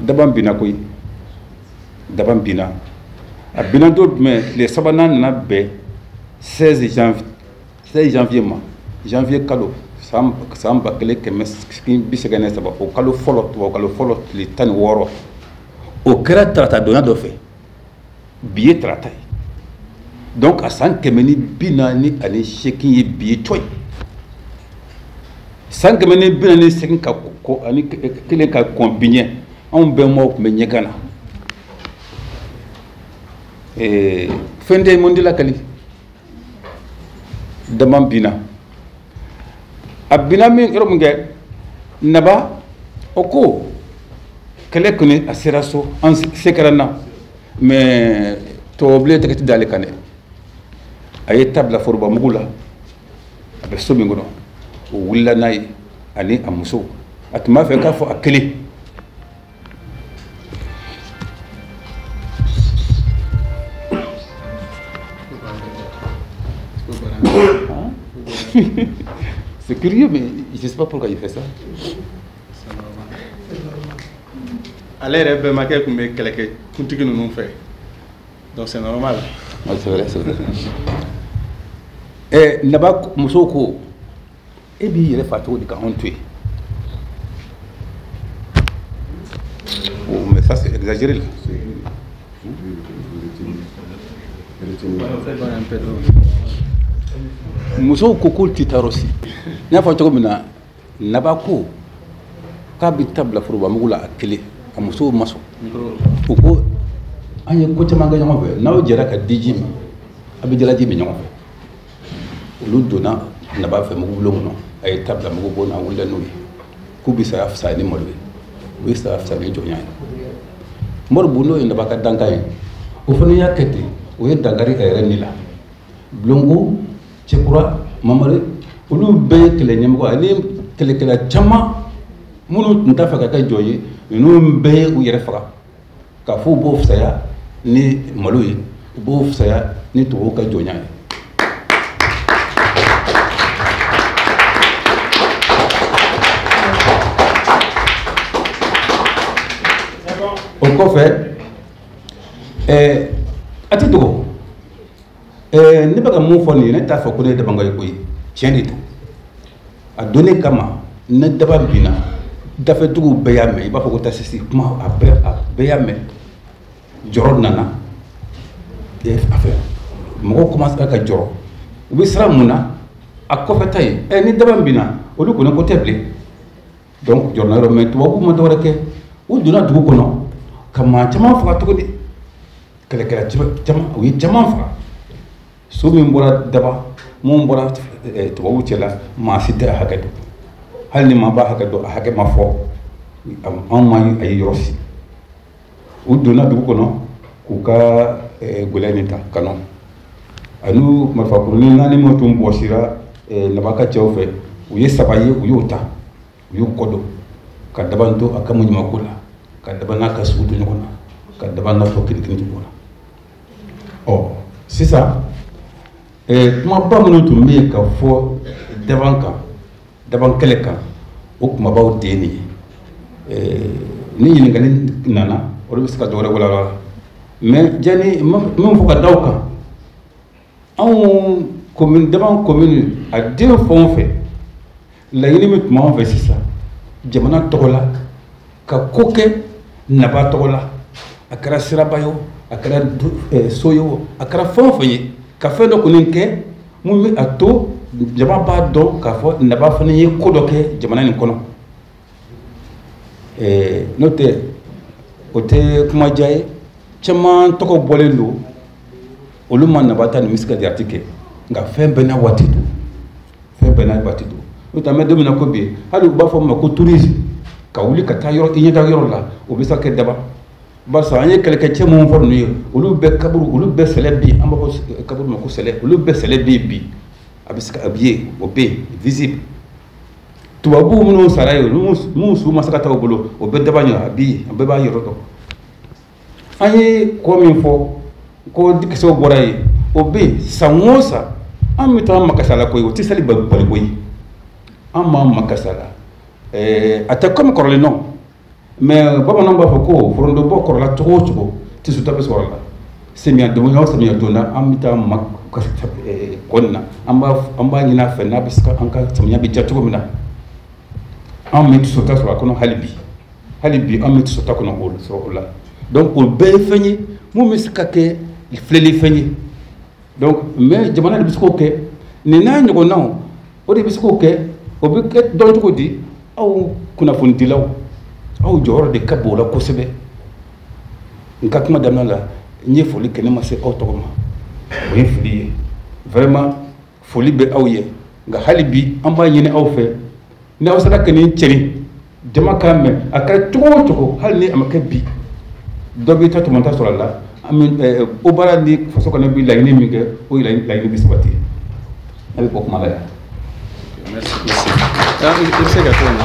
daban binna koyi, daban binna. A binna don jumɛn? Tile sabanan nana bɛn 16 janvier, 16 janvier ma, janvier kalo san 1883, o kalo fɔlɔ, tubabu kalo fɔlɔ tile 16. O kɛra tarata donya dɔ fɛ. Bi ye tarata ye. Donc a san 148 ye bi ye cɔyi. San 148 ka kɔ ani kelen ka kɔn bi ɲɛ, anw bɛnbaw tun bɛ ɲɛgan na. Fɛn tɛ mun de lakali. Dama binna. A binna min yɔrɔ min kɛ, Naba o ko kɛlɛ kɔni a sera so, an se kɛra n na, mais tubabubilen tɛgɛ tɛ d'ale kan dɛ. A ye ta bila forobamugu la, a bɛ so min kɔnɔ, o wulila n'a ye ani a muso. A tun b'a fɛ k'a fɔ a kelen. C'est curieux, mais je ne sais pas pourquoi il fait ça. Ale yɛrɛ bɛnbakɛ tun bɛ kɛlɛkɛ kuntigi ninnu fɛ, donc c'est normal. Ouais, c'est vrai, c'est vrai. Naba musow ko e b'i yɛrɛ fa cogo di ka anw to yen? Oh, mais ça c'est exagéré là. Musow ko k'olu tɛ taa yɔrɔ si. N y'a fɔ cogo min na, Naba ko k'a bɛ ta bila forobamugu la a kelen, a musow ma sɔn. U ko an ye ko caman kɛ ɲɔgɔn fɛ, n'aw jɛra ka di ji min, a bɛ jalaji min ɲɔgɔn fɛ. Olu donna Naba fɛ mugubulon kɔnɔ, a ye ta bila mugubon na, a wulila n'u ye. K'u bɛ saya fisaya ni malo ye, u bɛ saya fisaya ni jɔnya ye. Moribu n'o ye Naba ka dankan ye, o fana y'a kɛ ten, o ye dankari a yɛrɛ ni la. Bulonko, Cɛkura, Mamari, olu bɛɛ ye kɛlɛ ɲɛmɔgɔ ani kɛlɛkɛla caman minnu tun t'a fɛ ka kɛ jɔn ye, ninnu bɛɛ ye u yɛrɛ faga k'a fɔ u b'o fisaya ni malo ye, u b'o fisaya ni tubabuw ka jɔnya ye. O kɔfɛ, a ti dogo, ne bɛ ka mun fɔ nin ye, ne t'a fɔ ko ne ye dabanka ye koyi, tiɲɛ de don. A donnen kama, ne daba binna, dafɛduguw bɛɛ y'a mɛn, i b'a fɔ ko tasisi kuma a bɛɛ y'a mɛn. Jɔrɔ nana, a fɛ mɔgɔw commencé ka jɔrɔ, u bɛ siran mun na, a kɔfɛ ta ye, ni daba binna, olu kɔni ko tɛ bilen. Donc jɔrɔ na yɔrɔ, mais tubabuw ma dɔwɛrɛ kɛ, u donna dugu kɔnɔ ka maa caman faga tuguni, kɛlɛkɛla caman, u ye caman faga. So min bɔra daba, mun bɔra tubabuw cɛ la, maa si tɛ a hakɛ dɔn. Hali ni maa b'a hakɛ dɔn, a hakɛ ma fɔ, anw ma a ye yɔrɔ si. U donna dugu kɔnɔ k'u ka gɛlɛya nin ta ka nɔ, ani marifakurunin naani min tun bɔsira Naba ka cɛw fɛ, u ye saba ye, u y'o ta, u y'u kɔ don ka daban to a ka muɲumako la, ka daban n'a ka sugu to ɲɔgɔn na, ka daban n'a tɔ kelen kelen to ɲɔgɔn na. Ɔ sisan, kumaba minnu tun bɛ yen ka fɔ daban kan, daban kɛlɛ kan, o kumabaw de ye nin ye. Ni ɲininkali nana, olu bɛ se ka dɔ wɛrɛ walawala. Mais jani min fɔ ka da o kan, anw commune, daban commune a den fɛn o fɛn, laɲini min tun b'anw fɛ sisan jamana tɔgɔ la, ka ko kɛ Naba tɔgɔ la, a kɛra siraba ye o, a kɛra so ye o, a kɛra fɛn o fɛn ye, ka fɛn dɔ kɔni kɛ mun bɛ a to jama b'a dɔn k'a fɔ Naba fana ye ko dɔ kɛ jamana nin kɔnɔ. N'o tɛ O tɛ kuma diya ye, caman tɔgɔ bɔlen don, olu ma nabata ni bɛ se ka jate kɛ, nka fɛn bɛɛ n'a waati don, fɛn bɛɛ n'a waati don. N'o tɛ an bɛ don min na ko bi, hali u b'a fɔ min ma ko tourisme, ka wuli ka taa yɔrɔ i ɲɛta yɔrɔ la, o bɛ se ka kɛ daba. Barisa an ye kɛlɛkɛcɛ minnu fɔ ninnu ye, olu bɛɛ kaburu, olu bɛɛ sɛlɛ bɛ yen, an b'a fɔ kaburu ma ko sɛlɛ, olu bɛɛ sɛlɛ bɛ yen bi, a bɛ se ka a bɛ ye, o bɛ yen visible. Tubabuw minnu sara yen, minnu su ma se ka taa u bolo, o bɛɛ daba ɲɛ, a bɛ yen, a bɛɛ b'a yɔrɔ dɔn. An ye kɔ min fɔ ko dikisɛw bɔra yen, o bɛ yen san o san, an bɛ taa makasa la koyi, o tɛ sali bali koyi, an b'an makasa la. A tɛ komi kɔrɔlen nɔ, mais bamananw b'a fɔ ko foronto kɔrɔla cogo o cogo, tisuta bɛ sɔrɔ a la. Samiya don o samiya donda, an bɛ taa kɔ nin na, an b'a ɲini a fɛ n'a bɛ se ka an ka samiya bɛ diya cogo min na, an bɛ tisota sɔrɔ a kɔnɔ hali bi, hali bi an bɛ tisota kɔnɔ o sɔrɔ o la. Donc o bɛɛ ye fɛn ye mun bɛ se ka kɛ filɛli fɛn ye. Donc mais jamana de bɛ se k'o kɛ, nin n'a ɲɔgɔnnaw o de bɛ se k'o kɛ. O bɛ kɛ dɔn cogo di? Aw kunnafonidilaw, aw jɔyɔrɔ de ka bon o la kosɛbɛ. N ka kuma daminɛ la, n ye foli kɛ, ne ma se aw tɔgɔ ma, o ye fili ye. Vraiment foli bɛ aw ye, nka hali bi an b'a ɲini aw fɛ, n'aw sera ka nin cɛri jama k'a mɛn, a kɛra cogo o cogo, hali ni a ma kɛ bi, dɔ b'i ta tɔmɔta sɔrɔ a la. An bɛ o baara ni faso kɔnɔ bɛ laɲini min kɛ, o laɲini bɛ sabati. A bɛ bɔ kuma la yan. Merci. I bɛ se ka to yen.